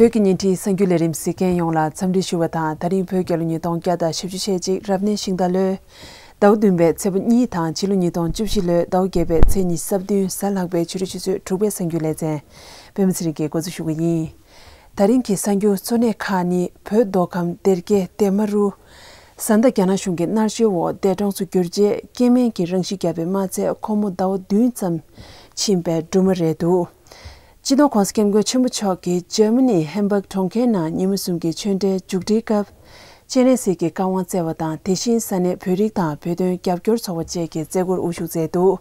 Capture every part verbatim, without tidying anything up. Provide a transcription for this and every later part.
བོད་ཀྱི་བརྙན་འཕྲིན་གསར་འགྱུར་ལས་རིམ་གཟིགས་མཁན་ཡོངས་ལ་འཚམས་འདྲི་ཞུ་བ་དང་། ད་རིང་བོད་རྒྱལ་ལོ་ཉིས་སྟོང་བརྒྱ་དང་བཞི་བཅུ་ཞེ་གཅིག་རབ་གནས་ཤིང་རྟ་ལོའི་ཟླ་བ་བདུན་པའི་ཚེས་པ་གཉིས་དང་། ཕྱི་ལོ་ཉིས་སྟོང་བཅུ་བཞི་ལོའི་ཟླ་བ་བརྒྱད་པའི་ཚེས་ཉི་ཤུ་རྩ་བདུན། གཟའ་ལྷག་པའི་ཕྱི་དྲོ་ཆུ་ཚོད་དྲུག་པའི་གསར་འགྱུར་ལེ་ཚན་པད་མ་ཚེ་རིང་གིས་འགོ་འཛུགས་ཞུ་གི་ཡིན། ད་རིང་གི་གསར་འགྱུར་གཙོ་གནད་ཁག་ནི། བོད་མདོ་ཁམས་སྡེ་དགེ་སྡེ་མ་རུ་བཟའ་ཟླ་རྒྱ་ནག་གཞུང་གི་མནར་གཅོད་འོག་འདས་གྲོངས་སུ་གྱུར་རྗེས། སྐྱེ་དམན་གྱི་རང་ཤི་བརྒྱབ་པའི་མ་ཚད་ཁོ་མོ་ཟླ་བ་བདུན་ཙམ་ཕྱིན་པའི་སྦྲུམ་མ་རེད་འདུག། སྤྱི་ནོར་༸གོང་ས་༸སྐྱབས་མགོན་ཆེན་པོ་མཆོག་གིས་འཇར་མ་ནི་ཧེམ་བྷག་གྲོང་ཁྱེར་ནང་ཉིན་མོ་གསུམ་གྱི་ཆོས་འབྲེལ་མཇུག་སྒྲིལ་སྐབས། སྤྱན་རས་གཟིགས་ཀྱི་བཀའ་དབང་སྩལ་བ་དང་། དེ་བཞིན་ས་གནས་བོད་རིགས་དང་བོད་དོན་རྒྱབ་སྐྱོར་ཚོགས་པ་བཅས་ཀྱིས་མཛད་སྒོར་དབུ་བཞུགས་མཛད་འདུག།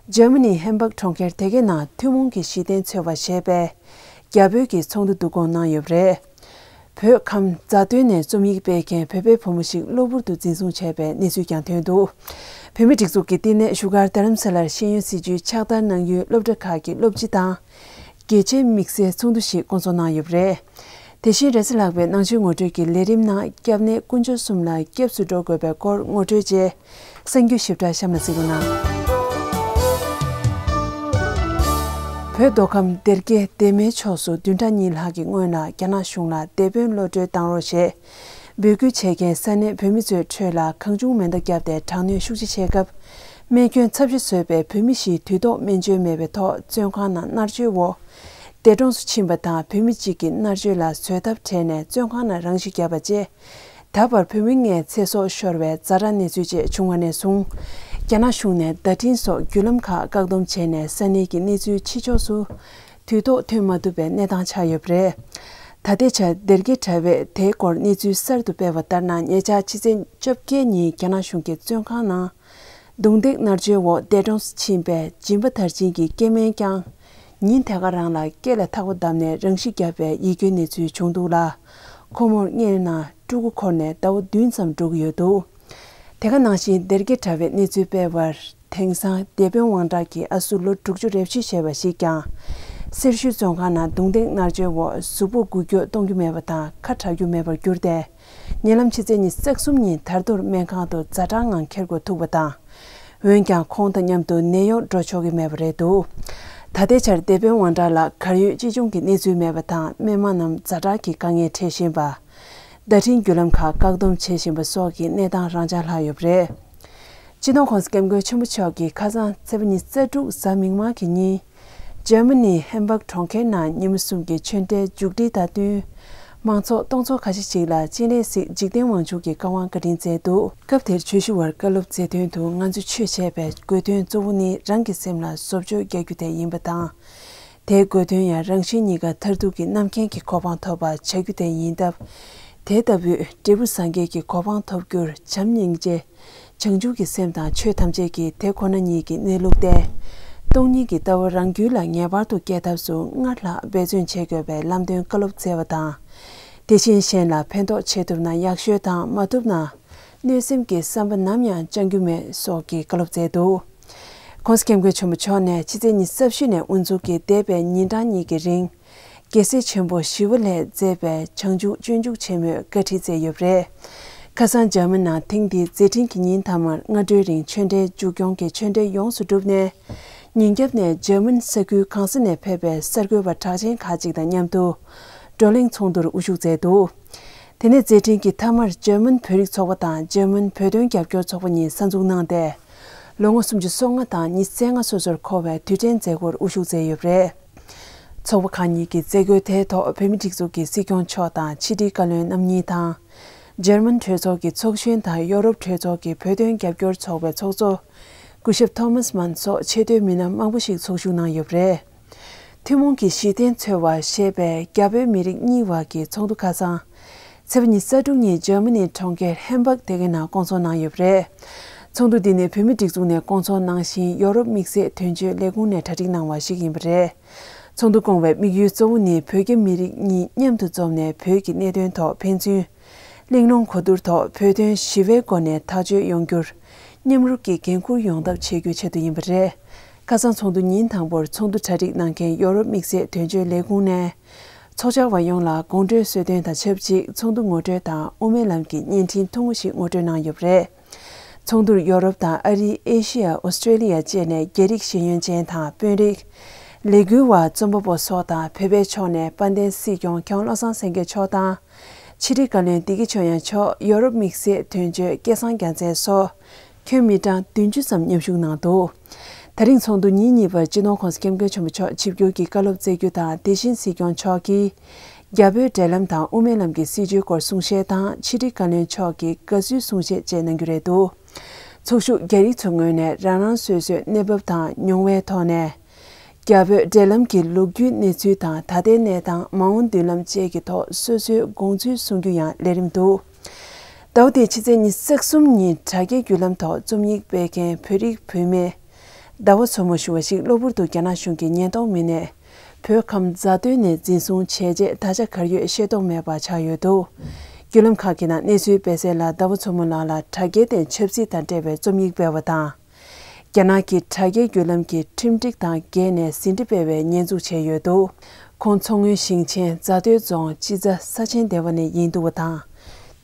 འཇར་མ་ནི་ཧེམ་བྷག་གྲོང་ཁྱེར་དེ་གའི་ནང་ཐུན་མོང་གི་གཞི་རྟེན་འཚོལ་བ་ཞེས་པའི་རྒྱ་བོད་ཀྱི་ཚོགས་འདུ་བསྡུ་སྐོང་གནང་ཡོད་པ་རེད། བོད་ཁམས་རྫ་སྟོད་ནས་རྩོམ་ཡིག་སྤེལ་མཁན་བོད་པའི་བུ་མོ་ཞིག་གློ་བུར་དུ་འཛིན་བཟུང་བྱས་པའི་གནས་ཚུལ་ཀྱང་ཐོན་འདུག། བོད་མིའི་སྒྲིག་འཛུགས་ཀྱི་བསྟི་གནས་བཞུགས་སྒར་རྡ་རམ་ས་ལར་ཤེས་ཡོན་སྲིད་བྱུས་ཕྱག་བསྟར་གནང་ཡུལ་སློབ་གྲྭ་ཁག་གི་སློབ་སྤྱི་དང་། དགེ་ཆེ་དམིགས་བསལ་ཚོགས་འདུ་ཞིག་བསྐོང་ཚོགས་གནང་ཡོད་པ་རེད། དེ་བཞིན་རེས་གཟའ་ལྷག་པའི་ནང་ཆོས་ངོ་སྤྲོད་ཀྱི་ལས་རིམ་ནང་། སྐྱབས་གནས་དཀོན་མཆོག་གསུམ་ལ་སྐྱབས་སུ་འགྲོ་དགོས་པའི་སྐོར་ངོ་སྤྲོད་བཅས་གསར་འགྱུར་ཞིབ་ཕྲ་གཤམ་ལ་གཟིགས་རོགས་གནང་། བོད་མདོ་ཁམས་སྡེ་དགེ་སྡེ་མའི་ཕྱོགས་སུ་བདུན་ཕྲག་གཉིས་ལྷག་གི་སྔོན་ལ་རྒྱ་ནག་གཞུང་ལ་དེད་དཔོན་གློད་གྲོལ་བཏང་རོགས་ཞེས་འབོད་སྐུལ་བྱེད་མཁན་ས་གནས་བོད་མི་ཚོའི་ཁྲོད་ལ་གང་བྱུང་མེ་མདའ་བརྒྱབ་སྟེ་དྲག་གནོན་ཤུགས་ཆེ་བྱས་སྐབས། རྨས་སྐྱོན་ཚབས་ཆེ་བཟོས་པའི་བོད་མི་བཞི་དུས་ཐོག་སྨན་བཅོས་མེད་པའི་ཐོག་བཙོན་ཁང་ནང་མནར་གཅོད་འོག་འདས་གྲོངས་སུ་ཕྱིན་པ་དང་། བོད་མི་གཅིག་གིས་མནར་གཅོད་ལ་བཟོད་ཐབས་བྲལ་ནས་བཙོན་ཁང་ནང་རང་ཤི་བརྒྱབ་པ་བཅས། ད་བར་བོད་མི་ལྔའི་ཚེ་སྲོག་ཤོར་བའི་ཛ་དྲག་གནས་ཚུལ་བཅས་བྱུང་བ་ནས་བཟུང་། རྒྱ་ནག་གཞུང་ནས་བརྡ་འཕྲིན་སོགས་བརྒྱུད་ལམ་ཁག་བཀག་སྡོམ་བྱས་ནས། ས་གནས་ཀྱི་གནས་ཚུལ་ཕྱི་ཕྱོགས་སུ་དུས་ཐོག་ཐོན་མ་ཐུབ་པའི་གནས་སྟངས་ཆགས་ཡོད་པ་རེད། ད་ལྟའི་ཆར་སྡེ་དགེ་དྲ་བས་དེའི་སྐོར་གནས་ཚུལ་གསར་དུ་སྤེལ་བ་ལྟར་ན། ཉེ་ཆར་ཕྱི་ཚེས་བཅོ་བརྒྱད་ཉིན་རྒྱ་ནག་གཞུང་གི་བཙོན་ཁང་ནང་རྡུང་རྡེག་མནར་གཅོད་འོག་འདས་གྲོངས་སུ་ཕྱིན་པའི་སྦྱིན་པ་དར་ཆེན་གྱི་སྐྱེ་དམན་ཀྱང་། ཉིན་དེ་ག་རང་ལ་སྐེ་ལ་ཐག་པ་བརྡབས་ནས་རང་ཤི་བརྒྱབ་པའི་ཡིད་སྐྱོའི་གནས་ཚུལ་བྱུང་འདུག་ལ། ཁོ་མོར་སྔོན་ན་ཕྲུ་གུ་འཁོར་ནས་ཟླ་བ་བདུན་ཙམ་འགྲོ་གི་ཡོད་འདུག། དེ་ག་ནང་བཞིན་སྡེ་དགེ་དྲ་བས་གནས་ཚུལ་སྤེལ་བར། དེང་སང་དེད་དཔོན་དབང་གྲགས་ཀྱི་ཨ་སུ་ལོ་དྲུག་ཅུ་རེ་བཞི་བཞེས་པ་ཞིག་ཀྱང་། སེར་ཤུལ་བཙོན་ཁང་ནང་རྡུང་རྡེག་མནར་གཅོད་འོག་གཟུགས་པོ་འགུལ་སྐྱོད་གཏོང་རྒྱུ་མེད་པ་དང་། ཁ་གྲག་རྒྱུ་མེད་པར་གྱུར་ཏེ། ཉེ་ལམ་ཕྱི་ཚེས་ཉི་ཤུ་རྩ་གསུམ་ཉིན་དར་རྡོར་སྨན་ཁང་དུ་ཛ་དྲག་ངང་འཁྱེར་དགོས་ཐུག་པ་དང་། འོན་ཀྱང་ཁོང་དང་མཉམ་དུ་ནད་གཡོག་འགྲོ་ཆོག་གི་མེད་པ་རེད་འདུག། ད་ལྟའི་ཆར་དེད་དཔོན་དབང་གྲགས་ལ་གར་ཡོད་ཅི་བྱུང་གི་གནས་ཚུལ་མེད་པ་དང་། སྨན་མ་རྣམས་ཛ་དྲག་གི་དཀའ་ངལ་འཕྲད་བཞིན་པ། བརྡ་འཕྲིན་བརྒྱུད་ལམ་ཁག་བཀག་སྡོམ་བྱེད་བཞིན་པ་སོགས་ཀྱི་གནས་སྟངས་རང་འཇགས་ལྷག་ཡོད་པ་རེད། སྤྱི་ནོར་༸གོང་ས་༸སྐྱབས་མགོན་ཆེན་པོ་མཆོག་གིས་ཁ་སང་ཚེས་པ་ཉི་ཤུ་རྩ་དྲུག་གཟའ་མིག་དམར་གྱི་ཉིན། འཇར་མ་ནིའི་ཧེམ་སྦག་གྲོང་ཁྱེར་ནང་ཉིན་མོ་གསུམ་གྱི་ཆོས་འབྲེལ་མཇུག་སྒྲིལ་དང་བསྟུན། མང་ཚོགས་སྟོང་ཚོ་ཁ་ཤས་ཤིག་ལ་སྤྱན་རས་གཟིགས་འཇིག་རྟེན་དབང་ཕྱུག་གི་བཀའ་དབང་བཀའ་དྲིན་སྩལ་འདུག། སྐབས་དེར་ཆོས་ཞུ་བར་བཀའ་སློབ་སྩལ་དོན་དུ། ང་ཚོས་ཆོས་བྱས་པའི་དགོས་དོན་གཙོ་བོ་ནི་རང་གི་སེམས་ལ་བཟོ་བཅོས་རྒྱག་རྒྱུ་དེ་ཡིན་པ་དང་། དེའི་དགོས་དོན་ཡང་རང་གཞན་གཉིས་ཀ་མཐར་ཐུག་གི་རྣམ་མཁྱེན་གྱི་གོ་འཕང་ཐོབ་པ་བྱ་རྒྱུ་དེ་ཡིན་སྟབས། དེ་ལྟ་བུའི་འབྲས་བུ་སངས་རྒྱས་ཀྱི་གོ་འཕང་ཐོབ་རྒྱུར་བྱམས་སྙིང་རྗེ། བྱང་ཆུབ་ཀྱི་སེམས་དང་ཆོས་ཐམས་ཅད་ཀྱི་དེ་ཁོ་ན་ཉིད་ཀྱི་གནས་ལུགས་ཏེ། སྟོང་ཉིད་ཀྱི་ལྟ་བ་རང་རྒྱུད་ལ་ངེས་པར་དུ་སྐྱེ་ཐབས་སུ་སྔར་ལྷག་འབད་བརྩོན་བྱེད་དགོས་པའི་ལམ་སྟོན་བཀའ་སློབ་སྩལ་བ་དང་། དེ་བཞིན་གཞན་ལ་ཕན་ཐོགས་བྱེད་ཐུབ་ན་ཡག་ཤོས་དང་། མ་ཐུབ་ན་གནོད་སེམས་ཀྱི་བསམ་པ་ནམ་ཡང་བཅང་རྒྱུ་མེད་སོགས་ཀྱི་བཀའ་སློབ་སྩལ་འདུག། ༸གོང་ས་༸སྐྱབས་མགོན་ཆེན་པོ་མཆོག་ནས་ཕྱི་ཚེས་ཉི་ཤུ་རྩ་བཞི་ནས་དབུ་འཛུགས་ཀྱིས་འདས་པའི་ཉིན་གྲངས་གཉིས་ཀྱི་རིང་། རྒྱལ་སྲས་ཆེན་པོ་ཞི་བ་ལྷས་མཛད་པའི་བྱང་ཆུབ་སྤྱོད་འཇུག་ཆེན་མོའི་བཀའ་ཁྲིད་སྩལ་ཡོད་པ་རེད། ཁ་སང་འཇར་མན་ནང་ཐེངས་འདིའི་མཛད་འཕྲིན་གྱི་ཉིན་མཐའ་མར་སྔ་དྲོའི་རིང་ཆོས་འབྲེལ་མཇུག་སྐྱོང་གི་ཆོས་འབྲེལ་ཡོངས་སུ་གྲུབ་ནས། ཉིན་རྒྱབ་ནས་འཇར་མན་ས་ཁུལ་གང་ས་ནས་ཕེབས་པའི་གསར་འགོད་པ་གྲགས་ཅན་ཁག་ཅིག་དང་མཉམ་དུ། བགྲོ་གླེང་ཚོགས་འདུར་དབུ་བཞུགས་མཛད་འདུག། དེ་ནས་མཛད་འཕྲིན་གྱི་མཐའ་མར་འཇར་མན་བོད་རིགས་ཚོགས་པ་དང་འཇར་མན་བོད་དོན་རྒྱབ་སྐྱོར་ཚོགས་པ་གཉིས་གསར་འཛུགས་གནང་སྟེ། ལོ་ངོ་སུམ་ཅུ་སོ་ལྔ་དང་ཉི་ཤུ་རྩ་ལྔ་སོ་སོར་འཁོར་བའི་དུས་དྲན་མཛད་སྒོར་དབུ་བཞུགས་མཛད་ཡོད་པ་རེད། ཚོགས་པ་ཁག་གཉིས་ཀྱི་མཛད་སྒོའི་ཐད་ཐོག་བོད་མིའི་སྒྲིག་འཛུགས་ཀྱི་སྲིད་སྐྱོང་མཆོག་དང་ཕྱི་དྲིལ་བཀའ་བློན་རྣམ་གཉིས་དང་། འཇར་མན་གྲོས་ཚོགས་ཀྱི་ཚོགས་གཞོན་དང་ཡོ་རོབ་གྲོས་ཚོགས་ཀྱི་བོད་དོན་རྒྱབ་སྐྱོར་ཚོགས་པའི་ཚོགས་གཙོ། སྐུ་ཞབས་ཐོ་མཱས་མཱན་སོགས་ཆེས་མཐོའི་མི་སྣ་མང་པོ་ཞིག་ཚོགས་ཞུགས་གནང་ཡོད་པ་རེད། ཐུན་མོང་གི་གཞི་རྟེན་འཚོལ་བ་ཞེས་པའི་རྒྱ་བོད་མི་རིགས་གཉིས་བར་གྱི་ཚོགས་འདུ་ཁ་སང་། ཚེས་པ་ཉི་ཤུ་རྩ་དྲུག་ཉིན་འཇར་མ་ནིའི་གྲོང་ཁྱེར་ཧེམ་སྦག་དེ་གའི་ནང་བསྐོང་ཚོགས་གནང་ཡོད་པ་རེད། ཚོགས་འདུ་འདི་ནི་བོད་མིའི་སྒྲིག་འཛུགས་ནས་བསྐོང་ཚོགས་གནང་ཞིང་། ཡོ་རོབ་དམིགས་བསལ་དོན་གཅོད་ལས་ཁུངས་ནས་གྲ་སྒྲིག་གནང་བ་ཞིག་ཡིན་པ་རེད། ཚོགས་འདུ་བསྐོང་བའི་དམིགས་ཡུལ་གཙོ་བོ་ནི། བོད་རྒྱ་མི་རིགས་གཉིས་མཉམ་དུ་འཛོམས་ནས། བོད་ཀྱི་གནད་དོན་ཐོག་ཕན་ཚུན། གླེང་སློང་གོ་བསྡུར་ཐོག་བོད་དོན་ཞི་བའི་སྒོ་ནས་ཐག་གཅོད་ཡོང་རྒྱུར། མཉམ་རུབ་ཀྱིས་འགན་འཁུར་ཡོང་ཐབས་བྱེད་རྒྱུའི་ཆེད་དུ་ཡིན་པ་རེད། ཁ་སང་ཚོགས་འདུ་ཉིན་དང་པོར་ཚོགས་འདུ་གྲ་སྒྲིག་གནང་མཁན་ཡོ་རོབ་དམིགས་བསལ་དོན་གཅོད་ལས་ཁུངས་ནས། ཚོགས་བཅར་བ་ཡོངས་ལ་དགོང་དྲོའི་གསོལ་སྟོན་དང་ཆབས་ཅིག་ཚོགས་འདུ་ངོ་སྤྲོད་དང་། དབུ་མའི་ལམ་གྱི་བརྙན་འཕྲིན་ཐུང་ངུ་ཞིག་ངོ་སྤྲོད་གནང་ཡོད་པ་རེད། ཚོགས་འདུར་ཡོ་རོབ་དང་ཨ་རི། ཨེ་ཤི་ཡ། ཨོ་སི་ཀྲེ་ལི་ཡ་བཅས་ནས་རྒྱ་རིགས་ཤེས་ཡོན་ཅན་དང་། དཔོན་རིགས། ལས་འགུལ་བ་རྩོམ་པ་པོ་སོགས་དང་བོད་པའི་ཕྱོགས་ནས་དཔལ་ལྡན་སྲིད་སྐྱོང་ཁྱུང་བློ་བཟང་སེང་གེ་མཆོག་དང་། ཕྱི་དྲིལ་བཀའ་བློན་བདེ་སྐྱིད་ཆོས་དབྱངས་མཆོག་ཡོ་རོབ་དམིགས་བསལ་དོན་གཅོད་སྐལ་བཟང་རྒྱལ་མཚན་སོགས་ཁྱོན་མི་གྲངས་བདུན་ཅུ་ཙམ་མཉམ་ཞུགས་གནང་འདུག་ད་རིང་ཚོགས་འདུ་ཉིན་གཉིས་པར་སྤྱི་ནོར་༸གོང་ས་༸སྐྱབས་མགོན་ཆེན་པོ་མཆོག་ཆིབས་བསྒྱུར་གྱིས་བཀའ་སློབ་སྩལ་རྒྱུ་དང་། དེ་བཞིན་སྲིད་སྐྱོང་མཆོག་གིས་རྒྱ་བོད་འབྲེལ་ལམ་དང་དབུ་མའི་ལམ་གྱི་སྲིད་བྱུས་སྐོར་གསུང་བཤད་དང་། ཕྱི་དྲིལ་བཀའ་བློན་མཆོག་གིས་དགའ་བསུའི་གསུང་བཤད་བཅས་གནང་རྒྱུ་རེད་འདུག་ཚོགས་ཞུགས་རྒྱ་རིགས་ཚོའི་ངོས་ནས་རང་རང་སོ་སོའི་གནས་བབ་དང་མྱོང་བའི་ཐོག་ནས། རྒྱ་བོད་འབྲེལ་ལམ་གྱི་ལོ་རྒྱུས་གནས་ཚུལ་དང་། ད་ལྟའི་གནས་སྟངས། མ་འོངས་མདུན་ལམ་བཅས་ཀྱི་ཐོག་སོ་སོའི་དགོངས་ཚུལ་གསུང་རྒྱུ་ཡང་ལས་རིམ་འདུག་ཟླ་བ་འདིའི་ཕྱི་ཚེས་ཉི་ཤུ་རྩ་གསུམ་ཉིན་དྲ་རྒྱའི་བརྒྱུད་ལམ་ཐོག་རྩོམ་ཡིག་སྤེལ་མཁན་བོད་རིགས་བུད་མེད་ཟླ་བ་མཚོ་མོ་ཞུ་བ་ཞིག་གློ་བུར་དུ་རྒྱ་ནག་གཞུང་གི་ཉེན་རྟོག་མི་སྣས་བོད་ཁམས་རྫ་སྟོད་ནས་འཛིན་བཟུང་བྱས་རྗེས་ད་ཆ་གར་ཡོད་ཤེས་རྟོགས་མེད་པ་ཆགས་ཡོད་འདུག་བརྒྱུད་ལམ་ཁག་གི་ནང་གནས་ཚུལ་སྤེལ་གསལ་ལ། ཟླ་བ་མཚོ་མོ་ལགས་ལ་དྲ་རྒྱའི་སྟེང་ཆབ་སྲིད་དང་འབྲེལ་བའི་རྩོམ་ཡིག་སྤེལ་བ་དང་། རྒྱ་ནག་གི་དྲ་རྒྱའི་བརྒྱུད་ལམ་གྱི་ཁྲིམས་སྒྲིག་དང་འགལ་ནས་ཟིན་བྲིས་སྤེལ་བའི་ཉེས་འཛུགས་བྱས་ཡོད་འདུག་ཁོང་མཚོ་སྔོན་ཞིང་ཆེན་རྫ་སྟོད་རྫོང་སྤྱི་རྫ་ས་ཆེན་སྡེ་བ་ནས་ཡིན་འདུག་པ་དང་།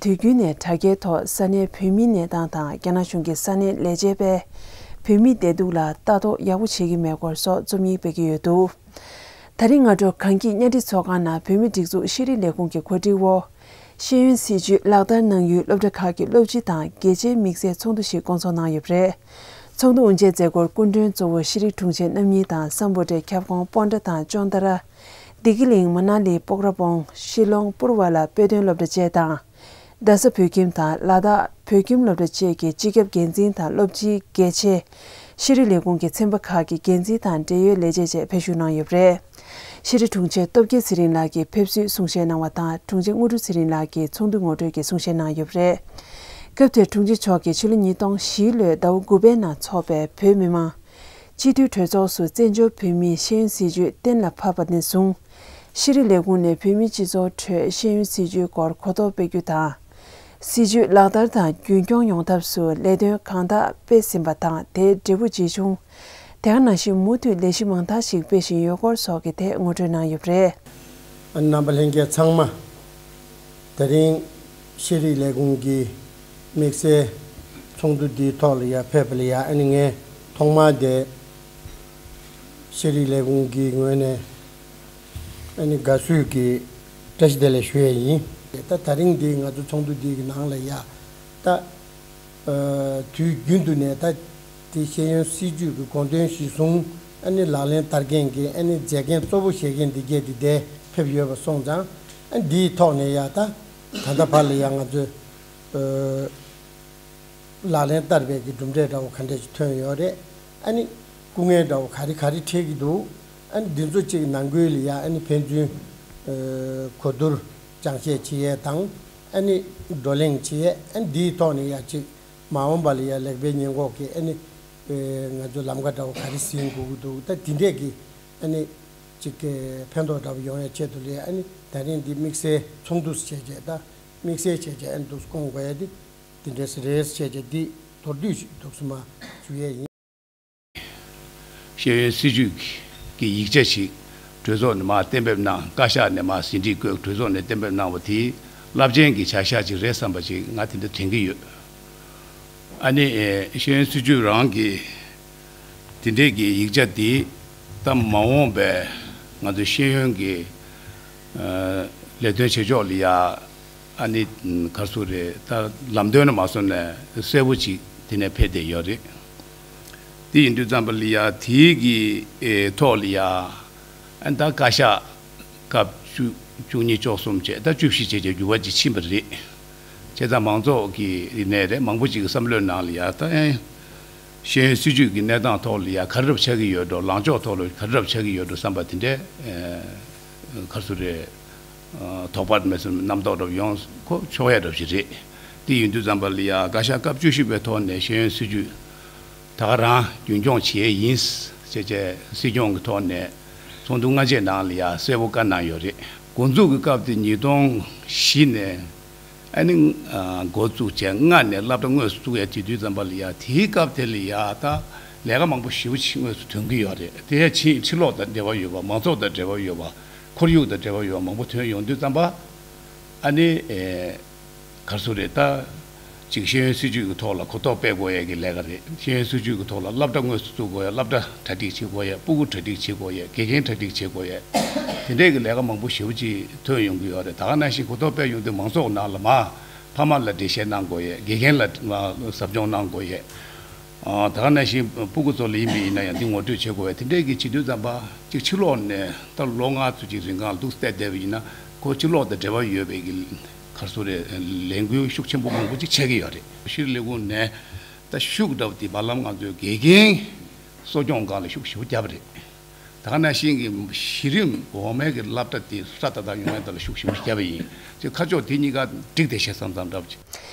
དུས་རྒྱུན་ནས་དྲ་རྒྱའི་ཐོག་ས་གནས་བོད་མིའི་གནས་སྟངས་དང་། རྒྱ་ནག་གཞུང་གི་ས་གནས་ལས་བྱེད་པས་བོད་མིའི་བདེ་སྡུག་ལ་ལྟ་རྟོག་ཡག་པོ་བྱེད་ཀྱི་མེད་སྐོར་སོགས་རྩོམ་ཡིག་སྤེལ་གྱི་ཡོད་འདུག་ད་རིང་སྔ་དྲོ་གངས་སྐྱིད་གཉའ་ཁྲི་ཚོགས་ཁང་ནང་བོད་མིའི་སྒྲིག་འཛུགས་ཤེས་རིག་ལས་ཁུངས་ཀྱི་གོ་སྒྲིག་འོག་ཤེས་ཡོན་སྲིད་བྱུས་ལག་བསྟར་གནང་ཡུལ་སློབ་གྲྭ་ཁག་གི་སློབ་སྤྱི་དང་དགེ་ཆེའི་དམིགས་བསལ་ཚོགས་འདུ་ཞིག་བསྐོང་ཚོགས་གནང་ཡོད་པ་རེད། ཚོགས་འདུ་དབུ་འབྱེད་མཛད་སྒོར་སྐུ་མགྲོན་གཙོ་བོ་ཤེས་རིག་དྲུང་ཆེ་རྣམ་གཉིས་དང་། སམ་བྷོ་ཊའི་ཁྱབ་ཁོངས་སྤོན་ཊ་དང་ཅོན་ཏ་ར། བདེ་སྐྱིད་གླིང་། མ་ན་ལི། པོག་ར་བོང་། ཤི་ལོང་། པུར་བ་ལ་དཔེ་སྟོན་སློབ་གྲྭ་བཅས་དང་། རྡ་ས་བོད་ཁྱིམ་དང་ལ་དྭགས་བོད་ཁྱིམ་སློབ་གྲྭ་བཅས་ཀྱི་སྤྱི་ཁྱབ་འགན་འཛིན་དང་སློབ་སྤྱི། དགེ་ཆེ། ཤེས་རིག་ལས་ཁུངས་ཀྱི་ཚན་པ་ཁག་གི་འགན་འཛིན་དང་འབྲེལ་ཡོད་ལས་བྱེད་བཅས་ཕེབས་ཞུགས་གནང་ཡོད་པ་རེད། ཤེས་རིག་དྲུང་ཆེ་སྟོབས་རྒྱལ་ཚེ་རིང་ལགས་ཀྱིས་ཕེབས་བསུའི་གསུང་བཤད་གནང་བ་དང་། དྲུང་ཆེ་དངོས་གྲུབ་ཚེ་རིང་ལགས་ཀྱིས་ཚོགས་འདུ་ངོ་སྤྲོད་ཀྱི་གསུང་བཤད་གནང་ཡོད་པ་རེད། སྐབས་དེར་དྲུང་ཆེ་མཆོག་གིས་ཕྱི་ལོ་ཉིས་སྟོང་བཞིའི་ལོའི་ཟླ་བ་དགུ་པའི་ནང་འཚོགས་པའི་བོད་མི་མང་སྤྱི་འཐུས་གྲོས་ཚོགས་སུ་བཙན་བྱོལ་བོད་མིའི་ཤེས་ཡོན་སྲིད་བྱུས་གཏན་ལ་ཕབ་པ་ནས་བཟུང་། ཤེས་རིག་ལས་ཁུངས་ནས་བོད་མིའི་སྤྱི་ཚོགས་ཁྲོད་ཤེས་ཡོན་སྲིད་བྱུས་སྐོར་གོ་རྟོགས་སྤེལ་རྒྱུ་དང་། སྲིད་བྱུས་ལག་བསྟར་དང་རྒྱུན་འཁྱོངས་ཡོང་ཐབས་སུ་ལས་དོན་གང་དག་སྤེལ་ཟིན་པ་དང་། དེའི་འབྲས་བུ་ཇི་བྱུང་། དེ་ག་ནང་བཞིན་མུ་མཐུད་ལས་གཞི་མང་དག་ཞིག་སྤེལ་བཞིན་ཡོད་སྐོར་སོགས་ཀྱི་ཐད་ངོ་སྤྲོད་གནང་ཡོད་པ་རེད། རྣམ་པ་ལྷན་རྒྱས་ཚང་མ། དེ་རིང་ཤེས་རིག་ལས་ཁུངས་ཀྱི་དམིགས་བསལ་ཚོགས་འདུ་འདིའི་ཐོག་ལ་ཡར་ཕེབས་པ་ལ་ཡ། ཨ་ནི་ངས་ཐོག་མར་དེ་ཤེས་རིག་ལས་ཁུངས་ཀྱི་ངོས་ནས་ཨ་ནི་དགའ་བསུ་གི་བཀྲ་ཤིས་བདེ་ལེགས་ཞུ་ཡས་ཡིན། ད་ད་རིང་འདི་ང་ཚོ་ཚོགས་འདུ་འདི་གི་ནང་ལ་ཡ། ད་ཨ་དུས་རྒྱུན་དུ་ནས་ད་དེ་ཤེས་ཡོན་སྲིད་བྱུས་ཀྱི་དགོངས་དོན་གཞིར་བཟུང་ཨ་ནི་ལག་ལེན་བསྟར་མཁན་གྱི་ཨ་ནི་མཛད་འགན་གཙོ་བོ་བཞེས་མཁན་འདི་གས་འདི་འདིར་ཕེབས་ཡོད་པ་སོང་ཙང་། ཨ་འདིའི་ཐོག་ནས་ཡ། ད་ད་ལྟ་བར་ལ་ཡ་ང་ཚོས་ཨ་ལག་ལེན་བསྟར་བའི་གི་གྲུབ་འབྲས་འདྲ་བོ་ག་འདྲས་ཅིག་ཐོན་ཡོད་རེད། ཨ་ནི་སྐུ་ངལ་འདྲ་བོ་ག་རེ་ག་རེ་འཕྲད་ཀྱི་འདུག་ཨ་ནི་འདི་ཚོ་གཅིག་ནང་ཁུལ་ལ་ཡ་ཨ་ནི་ཕན་ཚུན་ཨ་གོ་བསྡུར་སྦྱང་བཤད་བྱེད་ཡས་དང་། ཨ་ནི་བགྲོ་གླེང་བྱེད་ཡས། ཨ་ནི་འདིའི་ཐོག་ནས་ཡ་གཅིག་མ་འོངས་པ་ལ་ཡ་ལེགས་སྤེལ་ཉེས་འགོག་གི་ཨ་ནི་ཨེ་ང་ཚོ་ལམ་ཁ་འདྲ་བོ་ག་རེ་ཟིན་དགོས་ཀྱི་འདུག་ད་འདི་འདྲས་ཀྱི་ཨ་ནི་གཅིག་གི་ཕན་ཐོགས་འདྲ་བོ་ཡོང་ཡ་ཆེད་དུ་ལ་ཡ། ཨ་ནི་ད་རིང་འདི་དམིགས་བསལ་ཚོགས་འདུ་བྱས་བྱས། ད་དམིགས་བསལ་བྱས་བྱས་ཨ་ནི་འདུག་སེ་བསྐོང་དགོས་ཡ་འདི་འདི་འདྲས་རེད་བྱས་བྱས། འདི་མདོར་བསྡུས་ཤིག་འདུག་སེ་མར་ཞུ་ཡས་ཡིན། ཤེས་ཡོན་སྲིད་བྱུས་ཀྱི་ཡིག་ཆ་ཞིག་གྲོས་ཚོགས་ནས་མར་གཏན་འབེབས་གནང་། བཀའ་ཤག་ནས་མར་ཟིན་བྲིས་བཀོད། གྲོས་ཚོགས་ནས་གཏན་འབེབས་གནང་བ་དེ་རླབས་ཆེན་གྱི་བྱ་གཞག་ཅིག་རེད་བསམ་པ་ཅིག་ང་དེ་འདྲ་དྲན་གྱི་ཡོད། ཨ་ནི་ཨེ་ཤེས་ཡོན་སྲིད་བྱུས་རང་གི་དེ་འདྲས་ཀྱི་ཡིག་ཆ་དེ་ད་མ་འོངས་པའི་ང་ཚོ་ཤེས་ཡོན་གྱི་ཨ་ལས་དོན་བྱེད་ཕྱོགས་ལ་ཡ། ཨ་ནི་ག་རེ་ཟེར་རེད། ད་ལམ་སྟོན་ལ་མ་སོང་ནས་གསལ་པོ་ཅིག་དེ་ནས་ཕེབས་བསྡད་ཡོད་རེད། དེ་ཡིན་དུས་ཙམ་པ་ལ་ཡ་དེའི་གི་ཨེ་ཐོག་ལ་ཡ། ཨ་ནི་ད་བཀའ་ཤག་སྐབས་བཅུ་བཅུ་གཉིས་བཅུ་གསུམ་བྱས། ད་བཅུ་བཞི་བྱས་བྱས་འགྱུར་བ་ཅིག་ཕྱིན་པ་རེད། བྱས་ཙང་མང་ཚོགས་ཀྱི་རིག་གནས་རེད། མང་པོ་ཅིག་གི་བསམ་བློའི་ནང་ལ་ཡ། ད་ཨེ་ཤེས་ཡོན་སྲིད་བྱུས་ཀྱི་གནས་སྟངས་ཐོག་ལ་ཡ་ག་རེ་འདྲ་པོ་ཆགས་ཀྱི་ཡོད་འགྲོ། ལངས་ཕྱོགས་ཐོག་ལ་ག་རེ་འདྲ་པོ་ཆགས་ཀྱི་ཡོད་འགྲོ་བསམ་པ་དེ་འདྲའི་ཨེ་ག་རེ་ཟེར་རེད། ཨ་དོགས་པ་མེད་ཙམ་རྣམ་རྟོག་འདྲ་པོ་ཡོང་ཁོ་ཆོག་ཡ་འདྲ་པོ་ཞིག་རེད། དེ་ཡིན་དུས་ཙམ་པ་ལ་ཡ་བཀའ་ཤག་སྐབས་བཅུ་བཞི་པའི་ཐོག་ནས་ཤེས་ཡོན་སྲིད་བྱུས་ད་ག་རང་རྒྱུན་འཁྱོངས་བྱེད་ཡས་ཡིན་ཟེར་བྱས་སྲིད་སྐྱོང་གི་ཐོག་ནས་ཚོགས་འདུ་སྔ་རྗེས་ནང་ལ་ཡ་གསལ་པོ་བཀའ་གནང་ཡོད་རེད། འགོ་འཛུགས་ཀྱི་སྐབས་དེ་ཉིས་སྟོང་བཞི་ནས་ཨ་ནི་ཨ་འགོ་བཙུགས་བྱས་ལྔ་ནས་སློབ་གྲྭ་དངོས་སུ་བཙུགས་ཡ་དེ་དུས་ཙམ་པ་ལ་ཡ། དེའི་སྐབས་དེ་ལ་ཡ་ད་ལས་ཀ་མང་པོ་ཞེ་པོ་ཅིག་དངོས་སུ་ཐོན་གྱི་ཡོད་རེད། དེ་ཡ་ཕྱི་ཕྱི་ལོགས་དང་འབྲེལ་བ་ཡོད་པ། མང་ཚོགས་དང་འབྲེལ་བ་ཡོད་པ། ཁོར་ཡུག་དང་འབྲེལ་བ་ཡོད་པ་མང་པོ་ཐོན་ཡོང་དུས་ཙམ་པ། ཨ་ནི་ཨེ་ག་རེ་ཟེར་རེད། ད་ གཅིག་ཤེས་ཡོན་སྲིད་བྱུས་ཀྱི་ཐོག་ལ་གོ་རྟོགས་སྤེལ་དགོས་ཡས་ཀྱི་ལས་ཀ་རེད། ཤེས་ཡོན་སྲིད་བྱུས་ཀྱི་ཐོག་ལ་སློབ་གྲྭ་དངོས་སུ་བཙུགས་དགོས་ཡས། སློབ་གྲྭ་གྲ་སྒྲིག་བྱེད་དགོས་ཡས། སྤུ་གུ་གྲ་སྒྲིག་བྱེད་དགོས་ཡས། དགེ་རྒན་གྲ་སྒྲིག་བྱེད་དགོས་ཡས། དེ་འདྲས་ཀྱི་ལས་ཀ་མང་པོ་ཞེ་པོ་ཅིག་ཐོན་ཡོང་གི་ཡོད་རེད། ད་ག་ནང་བཞིན་གོ་རྟོགས་སྤེལ་ཡོང་དུས་མང་ཚོགས་ནང་ལ་མར་ཕ་མ་ལ་འགྲེལ་བཤད་གནང་དགོས་ཡས། དགེ་རྒན་ལ་ཟབ་སྦྱོང་གནང་དགོས་ཡས། ཨ། ད་ག་ནང་བཞིན་སྤུ་གུ་ཚོ་ལ་ཡིན་པ་ཡིན་ན་ཡང་འདི་ངོ་སྤྲོད་བྱེད་དགོས་པས། དེ་འདྲས་ཀྱི་བྱེད་དུས་ཙམ་པ་གཅིག་ཕྱི་ལོགས་ནས་ད་ལོ་ལྔ་ཙམ་ཅིག་རིང་གང་འདུག་བལྟས་བསྡད་པ་ཡིན་ན། ཁོ་ཕྱི་ལོགས་དང་འབྲེལ་བ་ཡོད་པའི་གི་ག་རེ་ཟེར་རེད། ལས་འགུལ་ཤུགས་ཆེན་པོ་མང་པོ་ཅིག་ཆགས་ཀྱི་ཡོད་རེད། ཤེས་རིག་ལས་ཁུངས་ནས་ད་ཤུགས་འདྲ་པོ་དེ་བར་ལམ་ང་ཚོའི་དགེ་རྒན་གསོ་སྐྱོང་སྒང་ལ་ཤུགས་ཞེ་པོ་བརྒྱབ་པ་རེད། ད་ག་ནང་བཞིན་གྱི་གཞི་རིམ་འོག་མའི་གི་སློབ་གྲྭ་དེ་སྲ་ཐག་ཐག་ཡོང་ཡ་དེ་ལ་ཤུགས་ཞེ་པོ་བརྒྱབ་པ་ཡིན་ཙང་། ཁ་ཕྱོགས་དེ་གཉིས་ཀ་འགྲིག་བསྡད་ཤག་བསམ་བསམ་འདྲ་པོ་ཅིག།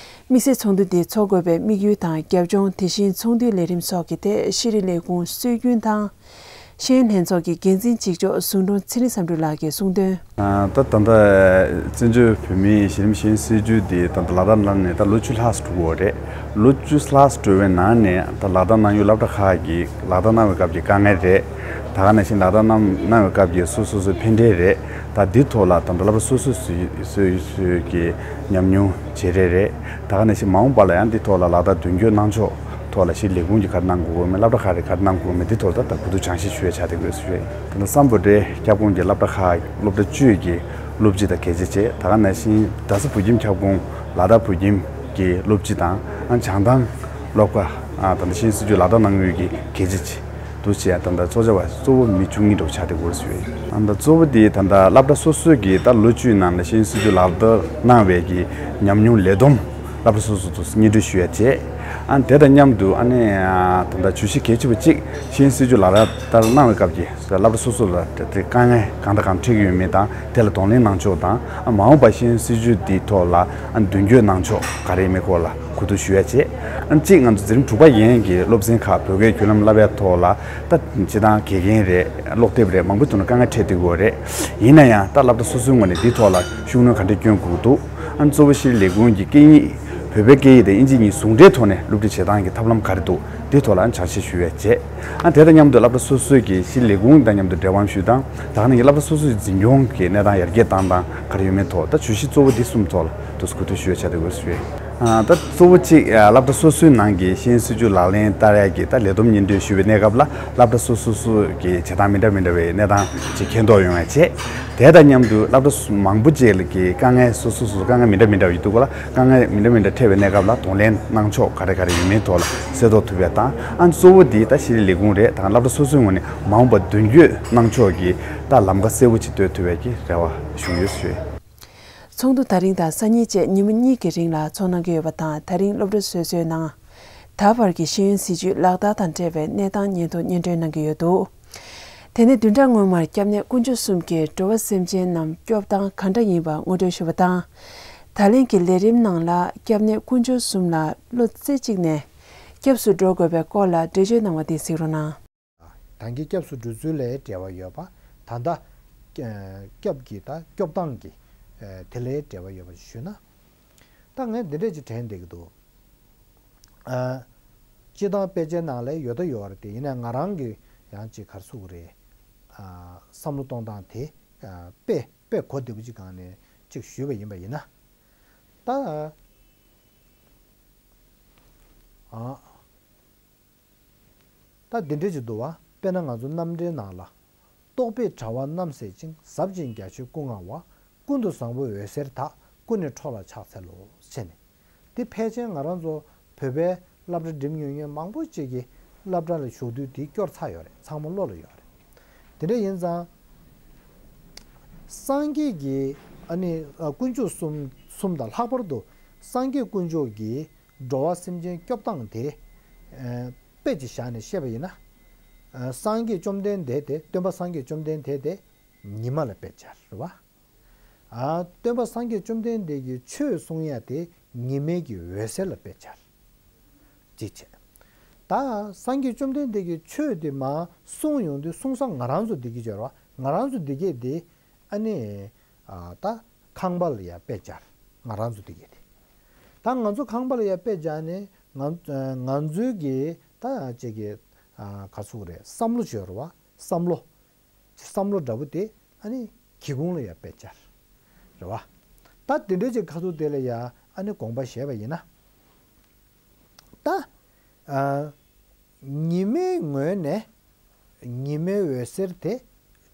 དམིགས་བསལ་ཚོགས་འདུ་འདི་འཚོགས་དགོས་པའི་དམིགས་ཡུལ་དང་རྒྱབ་ལྗོངས། དེ་བཞིན་ཚོགས་འདུའི་ལས་རིམ་སོགས་ཀྱི་ཐད་ཤེས་རིག་ལས་ཁུངས་སྲོལ་རྒྱུན་དང་ཤེས་ཡོན་ལྷན་ཚོགས་ཀྱི་འགན་འཛིན་གཅིག་ལྕོགས་ཟུང་དྲུང་ཚེ་རིང་བསམ་གྲུབ་ལགས་ཀྱིས་གསུངས་དོན། ད་ད་ལྟ་བཙན་བྱོལ་བོད་མིའི་གཞི་རིམ་ཤེས་ཡོན་སྲིད་བྱུས་འདི་ད་ལྟ་ལག་བསྟར་གནང་ནས་ད་ལོ་བཅུ་ལྷག་ཙམ་འགྲོ་གི་ཡོད་རེད། ལོ་བཅུ་ལྷག་ཙམ་འགྲོ་བའི་ནང་ནས་ད་ལག་བསྟར་གནང་ཡུལ་སློབ་གྲྭ་ཁག་གིས་ལག་བསྟར་གནང་བའི་སྐབས་ཀྱི་དཀའ་ངལ་རེད། ད་ག་ནང་བཞིན་ལག་བསྟར་གནང་གནང་བའི་སྐབས་ཀྱི་སོ་སོ་སོའི་ཕན་འབྲས་རེད། ད་འདི་ཐོག་ལ་ད་ལྟ་སློབ་གྲྭ་སོ་སོ་སོའི་སོའི་སོའི་གི་ཉམས་མྱོང་བརྗེ་རེས་རེད། ད་ག་ནང་བཞིན་མ་འོངས་པ་ལ་ཡང་འདི་ཐོག་ལ་ལག་བསྟར་མདུན་སྐྱོད་གནང་ཕྱོགས་ཐོག་ལ་ཤེས་རིག་ལས་ཁུངས་ཀྱིས་ག་རེ་གནང་དགོས་མིན། སློབ་གྲྭ་ཁག་རེ་ག་རེ་གནང་དགོས་མིན་འདི་ཐོག་ད་ལྟ་གོ་བསྡུར་སྦྱང་བཤད་ཞུ་ཡ་ཆགས་བསྡད་ཡོད་ཟེར་ཞུ་ཡ་ཡིན། ད་ལྟ་སམ་བྷོ་ཊའི་ཁྱབ་ཁོངས་ཀྱི་སློབ་གྲྭ་ཁག་སློབ་ཕྲུག་བཅུ་ཡི་གི་སློབ་སྤྱི་དང་གལ་ཆེ་ཆེ། ད་ག་ནང་བཞིན་རྡ་ས་བོད་ཁྱིམ་ཁྱབ་ཁོངས་ལ་དྭགས་བོད་ཁྱིམ་གྱི་སློབ་སྤྱི་དང་། ཨ། བྱང་ཐང་སློབ་ཁག་ཨ། ད་ལྟ་ཤེས་ཡོན་སྲིད་བྱུས་ལག་བསྟར་གནང་ཡུལ་གྱི་གལ་ཆེ་ཆེ་འདུག་བྱས། ད་ལྟ་ཚོགས་བཅར་བ་གཙོ་བོ་མི་བཅུ་གཉིས་འདྲ་པོ་ཆགས་བསྡད་ཡོད་ཟེར་ཞུ་ཡ་ཡིན། ད་ལྟ་གཙོ་བོ་དེ་ད་ལྟ་སློབ་གྲྭ་སོ་སོའི་གི་ད་ལོ་བཅུའི་ནང་ལ་ཤེས་ཡོན་སྲིད་བྱུས་ལག་བསྟར་གནང་བའི་གི་ཉམས་མྱོང་ལས་བསྡོམས་སློབ་གྲྭ་སོ་སོ་དུ་སྙན་སྒྲོན་ཞུ་ཡ་བྱས། ཨ། དེ་དང་མཉམ་དུ་ཨ་ནི་ད་ལྟ་བརྗོད་གཞི་གལ་ཆེ་བ་གཅིག་ཤེས་ཡོན་སྲིད་བྱུས་ལག་བསྟར་གནང་བའི་སྐབས་ཀྱི་སློབ་གྲྭ་སོ་སོ་ལ་དེ་དཀའ་ངལ་གང་དང་གང་འཕྲད་ཀྱི་ཡོད་མེད་དང་། དེ་ལ་གདོང་ལེན་གནང་ཕྱོགས་དང་། ཨ། མ་འོངས་པར་ཤེས་ཡོན་སྲིད་བྱུས་འདིའི་ཐོག་ལ་ཨ་མདུན་སྐྱོད་གནང་ཕྱོགས་ག་རེ་ཡིན་མིན་སྐོར་ལ་གོ་བསྡུར་ཞུ་ཡ་བྱས། ཨ། གཅིག་ང་ཚོ་འཛིན་རིམ་དྲུག་པ་ཡན་གྱི་སློབ་ཚན་ཁག་བོད་སྐད་བརྒྱུད་ལམ་བསླབ་ཡ་ཐོག་ལ་ད་སྤྱིར་བཏང་དགེ་རྒན་རེད། ཀློག་དེབ་རེད། མང་པོ་ཐོག་ནས་དཀའ་ངལ་འཕྲད་བསྡད་ཡོད་རེད། ཡིན་ན་ཡང་ད་སློབ་གྲྭ་སོ་སོའི་ངོས་ནས་འདིའི་ཐོག་ལ་ཤུགས་སྣོན་ག་འདྲས་སྐྱོན་དགོས་འདུག་ཨ། གཙོ་བོ་ཤེས་རིག་ལས་ཁུངས་ཀྱི་སྐད་གཉིས་བོད་པའི་སྐད་ཡིག་དང་དབྱིན་ཇི་གཉིས་ཟུང་འབྲེལ་ཐོག་ནས་སློབ་ཁྲིད་བྱེད་སྟངས་ཀྱི་ཐབས་ལམ་ག་རེ་འདུག་འདིའི་ཐོག་ལ་ཨ་ནི་བྱ་བཤད་ཞུ་ཡ་བྱས། ཨ། དེ་དང་མཉམ་དུ་སློབ་གྲྭ་སོ་སོའི་གི་ཤེས་རིག་ལས་ཁུངས་དང་མཉམ་དུ་འབྲེལ་བ་ཞུ་སྟངས། ད་ག་ནང་བཞིན་སློབ་གྲྭ་སོ་སོའི་འཛིན་སྐྱོང་གི་གནས་སྟངས་ཡར་རྒྱས་བཏང་སྟངས་ག་རེ་ཡོད་མེད་ཐོག་ད་བརྗོད་གཞི་གཙོ་བོ་འདི་གསུམ་ཐོག་ལ་དུ་གོ་བསྡུར་ཞུ་ཡ་བྱས་ཏེ་དགོས་ཞུ་ཡ། ཨ། ད་གཙོ་བོ་གཅིག་ཨ། སློབ་གྲྭ་སོ་སོའི་ནང་གི་ཤེས་ཡོན་སྲིད་བྱུས་ལག་ལེན་བསྟར་ཡ་གི་ད་ལས་བསྡོམས་སྙན་སྒྲོན་ཞུ་བའི་གནས་སྐབས་ལ་སློབ་གྲྭ་སོ་སོ་སོ་གི་བྱེད་སྟངས་མི་འདྲ་མི་འདྲ་བའི་གནས་སྟངས་ཅིག་མཁྱེན་རྟོགས་ཡོང་ཡ་བྱས། དེ་དང་མཉམ་དུ་སློབ་གྲྭ་མང་པོ་ཅིག་ལ་གི་དཀའ་ངལ་སོ་སོ་སོ་སོ་དཀའ་ངལ་མི་འདྲ་མི་འདྲ་ཡོད་འདུག་ག་ལ། དཀའ་ངལ་མི་འདྲ་མི་འདྲ་འཕྲད་པའི་གནས་སྐབས་ལ་གདོང་ལེན་གནང་ཕྱོགས་ག་རེ་ག་རེ་ཡོད་མེད་ཐོག་ལ་གསལ་རྟོགས་ཐུབ་ཡ་དང་། ཨ། གཙོ་བོ་འདི་ད་ཤེས་རིག་ལས་ཁུངས་རེད་དང་། སློབ་གྲྭ་སོ་སོའི་ངོས་ནས་མ་འོངས་པར་མདུན་སྐྱོད་གནང་ཕྱོགས་ཀྱི་ད་ལམ་ཁ་གསལ་པོ་ཅིག་གཏོད་ཐུབ་ཡ་གི་རེ་བ་ཞུ་ཡོད་ཞུ། ཚོགས་འདུ་ད་རིང་དང་སང་ཉིན་བཅས་ཉིན་མོ་གཉིས་ཀྱི་རིང་ལ་ཚོགས་གནང་གི་ཡོད་པ་དང་། ད་རིང་སློབ་གྲྭ་སོ་སོའི་ནང་ད་བར་གྱི་ཤེས་ཡོན་སྲིད་བྱུས་ལག་བསྟར་དང་འབྲེལ་བའི་གནས་སྟངས་སྙན་ཐོ་སྙན་སྒྲོན་གནང་གི་ཡོད་འདུག་དེ་ནས་བདུན་ཕྲག་སྔོན་མར་སྐྱབས་གནས་དཀོན་མཆོག་གསུམ་གྱིས་འགྲོ་བ་སེམས་ཅན་རྣམས་སྐྱོབ་སྟངས་ག་འདྲ་ཡིན་པ་ངོ་སྤྲོད་ཞུས་པ་དང་། ད་ལན་གྱི་ལས་རིམ་ནང་ལ་སྐྱབས་གནས་དཀོན་མཆོག་གསུམ་ལ་བློ་རྩེ་གཅིག་ནས་སྐྱབས་སུ་འགྲོ་དགོས་པའི་སྐོར་ལ་འགྲེལ་བརྗོད་གནང་བ་དེ་གཟིགས་རོགས་གནང་། ད་གིན་སྐྱབས་སུ་འགྲོ་ཚུལ་ལ་འབྲེལ་བ་ཡོད་པ། ད་ལྟ་སྐྱབས་ཀྱི་ད་སྐྱོབ་སྟངས་ཀྱི་དེ་ལ་འབྲེལ་བ་ཡོད་པ་ཞུས་ན། ད་ངས་འདི་འདྲས་ཅིག་དྲན་བསྡད་ཀྱི་འདུག་ཨ། སྤྱིར་བཏང་དཔེ་ཆའི་ནང་ལ་ཡོད་ད་ཡོད་རེད་དེ། ཡིན་ནའང་ང་རང་གི་ཡང་ཅིག་ག་རེ་ཟེར་དགོས་རེད། ཨ། བསམ་བློ་གཏོང་སྟངས་དེ། ཨ། དཔེ་དཔེ་གོ་བདེ་པོ་ཅིག་སྒང་ནས་ཅིག་ཞུས་པ་ཡིན་པ་ཡིན་ན། ད། ཨ། ད་འདི་འདྲས་ཅིག་འདུག་བ། དཔེར་ན་ང་ཚོ་རྣམ་འགྲེལ་ནང་ལ། རྟོག་པའི་དྲ་བ་རྣམ་སེལ་ཅིང་། ཟབ་ཅིང་རྒྱ་ཆེའི་སྐུ་མངའ་བ། ཀུན་ཏུ་བཟང་པོའི་འོད་ཟེར་དག། སྐུ་ནི་འཕྲོ་ལ་ཕྱག་འཚལ་ལོ། ཟེར་ནས། འདི་ཕལ་ཆེར་ང་རང་ཚོ་བོད་པའི་སློབ་གྲྭ་འགྲིམ་ཡོང་མཁན་མང་པོ་ཅིག་གིས་སློབ་གྲྭ་ལ་ཞུགས་དུས་འདི་སྐྱོར་ཚར་ཡོད་རེད། ཚང་མ་བློ་ལ་ཡོད་རེད། དེ་འདྲ་ཡིན་ཙང་། སངས་རྒྱས་ཀྱི་ཨ་ནི་ཨ་དཀོན་མཆོག་གསུམ་གསུམ་དང་ལྷག་པར་དུ་སངས་རྒྱས་དཀོན་མཆོག་གི་འགྲོ་བ་སེམས་ཅན་སྐྱོབ་སྟངས་དེ། ཨ། དཔེ་ཅིག་བཞག་ནས་བཤད་པ་ཡིན་ན། ཨ། སངས་རྒྱས་བཅོམ་ལྡན་འདས་དེ། སྟོན་པ་སངས་རྒྱས་བཅོམ་ལྡན་འདས་དེ་ཉི་མ་ལ་དཔེ་སྦྱར་རེད་བ། ཨ། སྟོན་པ་སངས་རྒྱས་བཅོམ་ལྡན་འདས་ཀྱིས་ཆོས་གསུང་ཡ་དེ་ཉི་མའི་གི་འོད་ཟེར་ལ་དཔེ་སྦྱར། ཅིག་བྱས། ད་སངས་རྒྱས་བཅོམ་ལྡན་འདས་ཀྱིས་ཆོས་དེ་མར་གསུང་ཡོང་དུས་གསུང་ས་ང་རང་ཚོ་འདི་གི་སྦྱར་བ། ང་རང་ཚོ་འདི་གས་དེ། ཨ་ནི། ཨ། ད་ཁང་པ་ལ་ཡ་དཔེ་སྦྱར། ང་རང་ཚོ་འདི་གས་དེ། ད་ང་ཚོ་ཁང་པ་ལ་ཡ་དཔེ་སྦྱར་ནས་ང་ང་ཚོའི་གི་ད་ཅིག་གི། ཨ། ག་རེ་ཟེར་དགོས་རེད། བསམ་བློ་སྦྱར་བ། བསམ་བློ། བསམ་བློ་འདྲ་པོ་དེ་ཨ་ནི་སྒེའུ་ཁུང་ལ་ཡ་དཔེ་སྦྱར། རེད་བ། ད་དེ་འདྲའི་ཅིག་ཁ་ཐུག་དེ་ལ་ཡ་ཨ་ནི་དགོངས་པ་བཞེས་པ་ཡིན་ན། ད། ཨ། ཉི་མའི་ངོས་ནས་ཉི་མའི་འོད་ཟེར་དེ་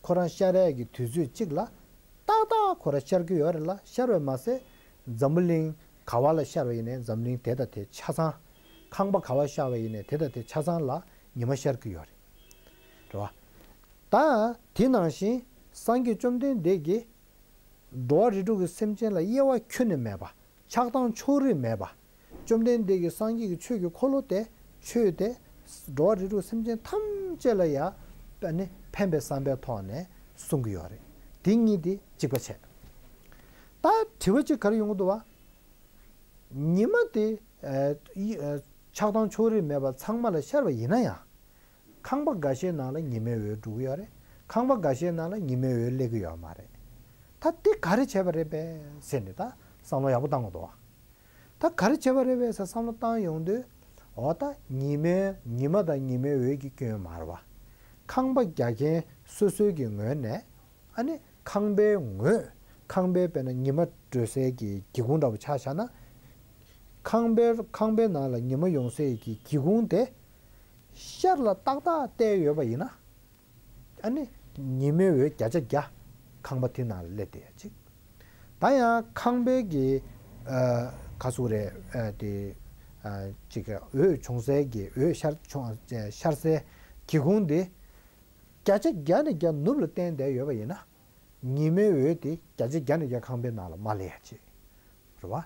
ཁོ་རང་ཤར་ཡག་གི་དུས་ཚོད་གཅིག་ལ་ཏག་ཏག་ཁོ་རང་ཤར་གྱི་ཡོད་རེད་ལ། ཤར་བས་མ་ཟད་འཛམ་བུ་གླིང་ག་བ་ལ་ཤར་བ་ཡིན་ནའི་འཛམ་གླིང་དེ་དང་དེ་ཆ་ཚང་། ཁང་པ་ག་བ་ཤར་བ་ཡིན་ནའི་དེ་དང་དེ་ཆ་ཚང་ལ་ཉི་མ་ཤར་གྱི་ཡོད་རེད། རེད་བ། ད་དེ་ནང་བཞིན་སངས་རྒྱས་བཅོམ་ལྡན་འདས་ཀྱིས་འགྲོ་བ་རིགས་དྲུག་གི་སེམས་ཅན་ལ་དབྱེ་བ་ཁྱོན་ནས་མེད་པ། ཆགས་སྡང་ཕྱོགས་རིས་མེད་པ། བཅོམ་ལྡན་འདས་ཀྱི་སངས་རྒྱས་ཀྱི་ཆོས་ཀྱི་འཁོར་ལོ་དེ་ཆོས་དེ་འགྲོ་བ་རིགས་དྲུག་སེམས་ཅན་ཐམས་ཅད་ལ་ཡང་ཨ་ནི་ཕན་པའི་བསམ་པའི་ཐོག་ནས་གསུང་གི་ཡོད་རེད། དེ་གཉིས་དེ་གཅིག་པ་བྱས། ད་དྲི་བ་གཅིག་ག་རེ་ཡོང་གི་འདུག་བ། ཉི་མ་དེ་ཨ་ཡི་ཨ་ཆགས་སྡང་ཕྱོགས་རིས་མེད་པ་ཚང་མ་ལ་ཤར་བ་ཡིན་ན་ཡང་། ཁང་པ་འགའ་ཤས་ནང་ལ་ཉི་མའི་འོད་འགྲོ་གི་ཡོད་རེད། ཁང་པ་འགའ་ཤས་ནང་ལ་ཉི་མའི་འོད་སླེབས་ཀྱི་ཡོད་མ་རེད། ད་འདི་ག་རེ་བྱས་པ་རེད་པས་ཟེར་ནས་ད་བསམ་བློ་ཡག་པོ་བཏང་དགོས་འདུག་བ། ད་ག་རེ་བྱས་པ་རེད་པས་ཟེར་བསམ་བློ་བཏང་ཡོང་དུས། འོ་ད་ཉི་མའི་ཉི་མ་དང་ཉི་མའི་འོད་ཀྱི་སྐྱོན་མ་རེད་བ། ཁང་པ་རྒྱག་མཁན་སོ་སོའི་གི་ངོས་ནས་ཨ་ནི་ཁང་པའི་ངོས། ཁང་པའི་དཔེར་ན་ཉི་མ་འགྲོ་སའི་གི་སྒེའུ་ཁུང་འདྲ་བོ་ཆ་བཞག་ན། ཁང་པའི་ཁང་པའི་ནང་ལ་ཉི་མ་ཡོང་སའི་གི་སྒེའུ་ཁུང་དེ་ཤར་ལ་ཏག་ཏག་བལྟས་ཡོད་པ་ཡིན་ན། ཨ་ནི་ཉི་མའི་འོད་བརྒྱ་ཆ་བརྒྱ་ཁང་པ་དེ་ནང་ལ་སླེབས་བསྡད་ཡ་གཅིག་ད་ཡང་ཁང་པའི་གི་ཨ་ག་ཟེར་རེད། ཨ་དེ་ཨ་གཅིག་གི་འོད་བྱུང་སའི་གི་འོད་ཤར་བྱུང་ཤར་སའི་སྒེའུ་ཁུང་དེ་བརྒྱ་ཆ་བརྒྱ་ནས་བརྒྱ་ནུབ་ལ་བསྟན་བསྡད་ཡོད་པ་ཡིན་ན། ཉི་མའི་འོད་དེ་བརྒྱ་ཆ་བརྒྱ་ནས་བརྒྱ་ཁང་པའི་ནང་ལ་མ་སླེབས་ཡ་གཅིག་རེད་བ།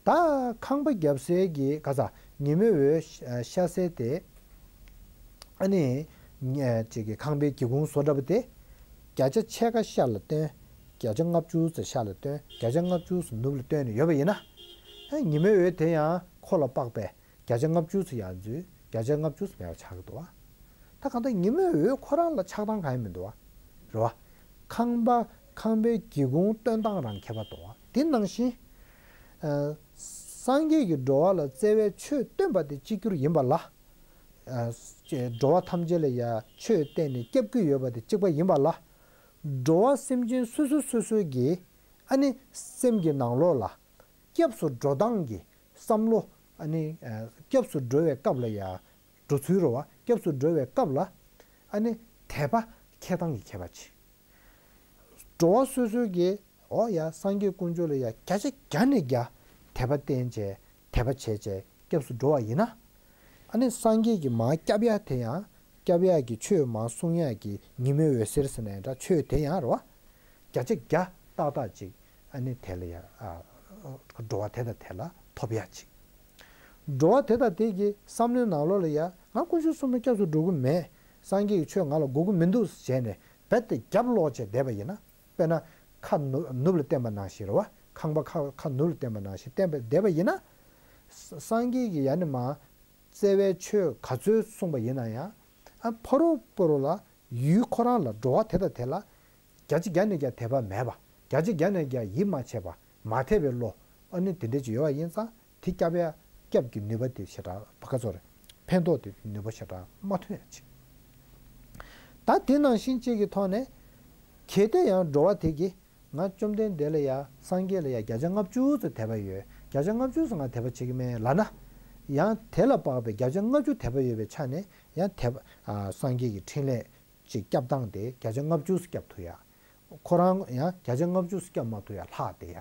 ད་ཁང་པ་བརྒྱབ་སའི་གི་ག་ས་ཉི་མའི་འོད་ཤ་ཤར་སའི་དེ། ཨ་ནི་ཉ་ཅིག་གི་ཁང་པའི་སྒེའུ་ཁུང་བཟོ་འདྲ་པོ་དེ། བརྒྱ་ཆ་ཕྱེད་ཀ་ཤར་ལ་བཏོན། བརྒྱ་ཆ་ལྔ་བཅུ་ཙམ་ཤར་ལ་བཏོན། བརྒྱ་ཆ་ལྔ་བཅུ་ཙམ་ནུབ་ལ་བཏོན་ནས་ཡོད་པ་ཡིན་ན། ཨ་ཉི་མའི་འོད་དེ་ཡང་ཁོ་ལ་དཔག་པའི་བརྒྱ་ཆ་ལྔ་བཅུ་ཙམ་ཡར་འཛུལ། བརྒྱ་ཆ་ལྔ་བཅུ་ཙམ་ཡར་ཆག་གི་འདུག་བ། ད་གང་ལྟར་ཉི་མའི་འོད་ཁོ་རང་ལ་ཆགས་སྡང་གང་ཡང་མི་འདུག་བ། རེད་བ། ཁང་པ་ཁང་པའི་སྒེའུ་ཁུང་སྟོན་སྟངས་རང་ཁྱད་པར་འདུག་བ། དེ་ནང་བཞིན། ཨ་སངས་རྒྱས་ཀྱིས་འགྲོ་བ་ལ་བརྩེ་བའི་ཆོས་སྟོན་པ་དེ་གཅིག་གྱུར་ཡིན་པ་ལ། ཨ་འགྲོ་བ་ཐམས་ཅད་ལ་ཡང་ཆོས་བསྟན་ནས་སྐྱབས་ཀྱི་ཡོད་པ་དེ་གཅིག་པ་ཡིན་པ་ལ། འགྲོ་བ་སེམས་ཅན་སོ་སོ་སོ་སོའི་གི་ཨ་ནི་སེམས་ཀྱི་ནང་ལོགས་ལ་སྐྱབས་སུ་འགྲོ་སྟངས་ཀྱི་བསམ་བློ། ཨ་ནི་ཨ་སྐྱབས་སུ་འགྲོ་བའི་སྐབས་ལ་ཡང་འགྲོ་ཚུལ་རེད་བ། སྐྱབས་སུ་འགྲོ་བའི་སྐབས་ལ་ཨ་ནི་དད་པ་འཁྱེར་སྟངས་ཀྱི་ཁྱད་པར་ཅིག་འགྲོ་བ་སོ་སོའི་གི་འོ་ཡ་སངས་རྒྱས་དཀོན་མཆོག་ལ་ཡ་བརྒྱ་ཆ་བརྒྱ་ནས་བརྒྱ་དད་པ་བསྟེན་བྱས་དད་པ་བྱས་བྱས་སྐྱབས་སུ་འགྲོ་བ་ཡིན་ན། ཨ་ནི་སངས་རྒྱས་ཀྱིས་མར་སྐྱབས་ཡ་དེ་ཡང་སྐྱབས་ཡ་གི་ཆོས་མར་གསུང་ཡ་གི་ཉི་མའི་འོད་ཟེར་ཟེར་ནའི་འདྲ་ཆོས་དེ་ཡང་རེད་བ། བརྒྱ་ཆ་བརྒྱ་ཏག་ཏག་ཅིག་ཨ་ནི་དེ་ལ་ཡ་ཨ་འགྲོ་བ་དེ་དང་དེ་ལ་ཐོབ་ཡ་ཅིག་འགྲོ་བ་དེ་དང་དེ་གི་བསམ་བློའི་ནང་ལོགས་ལ་ཡ་ང་དཀོན་མཆོག་གསུམ་ལ་སྐྱབས་སུ་འགྲོ་གི་མེད། སངས་རྒྱས་ཀྱི་ཆོས་ང་ལ་དགོས་ཀྱི་མི་འདུག་ཟེར་ནས་རྦད་དེ་རྒྱབ་ལོག་བྱས་བསྡད་པ་ཡིན་ན། དཔེར་ན་ཁ་ནུབ་ནུབ་ལ་བསྟན་པ་ནང་བཞིན་རེད་བ། ཁང་པ་ཁ་ཁ་ནུབ་ལ་བསྟན་པ་ནང་བཞིན་བསྟན་པ་བསྡད་པ་ཡིན་ན། ས་སངས་རྒྱས་ཀྱིས་ཡ་ནི་མ་བརྩེ་བའི་ཆོས་ག་ཚོད་གསུངས་པ་ཡིན་ན་ཡང་། ཨ་ཕ་རོལ་པོ་རོ་ལ་ཡུལ་ཁོ་རང་ལ་འགྲོ་བ་དེ་དང་དེ་ལ་བརྒྱ་ཆ་བརྒྱ་ནས་བརྒྱ་དད་པ་མེད་པ། བརྒྱ་ཆ་བརྒྱ་ནས་བརྒྱ་ཡིད་མ་ཆེས་པ། མ་དད་པའི་བློ། ཨ་ནི་དེ་འདྲ་ཅིག་ཡོད་པ་ཡིན་ཙང་དེ་སྐྱབས་ཡ་སྐྱབས་ཀྱི་ནུས་པ་དེ་ཞེ་དྲག་བ་ག་ཚོད་རེད། ཕན་ཐོགས་དེ་ནུས་པ་ཞེ་དྲག་མ་ཐོན་ཡ་ཅིག་ད་དེ་ནང་བཞིན་གཅིག་གི་ཐོག་ནས། གལ་ཏེ་ཡང་འགྲོ་བ་དེ་གིས་ང་བཅོམ་ལྡན་འདས་ལ་ཡ་སངས་རྒྱས་ལ་ཡ་བརྒྱ་ཆ་ལྔ་བཅུ་ཙམ་དད་པ་ཡོད། བརྒྱ་ཆ་ལྔ་བཅུ་ཙམ་ང་དད་པ་བྱེད་ཀྱི་མེད་ལབ་ན། ཡང་དེ་ལ་དཔག་པའི་བརྒྱ་ཆ་ལྔ་བཅུ་དད་པ་ཡོད་པའི་ཆ་ནས་ཡང་དད་པ་ཨ་སངས་རྒྱས་ཀྱི་འཕྲིན་ལས་ཅིག་སྐྱབས་སྟངས་དེ་བརྒྱ་ཆ་ལྔ་བཅུ་ཙམ་སྐྱབས་ཐུབ་ཡ། ཁོ་རང་ཡང་བརྒྱ་ཆ་ལྔ་བཅུ་ཙམ་སྐྱབས་མ་ཐུབ་ཡ་ལྷག་བསྡད་ཡ།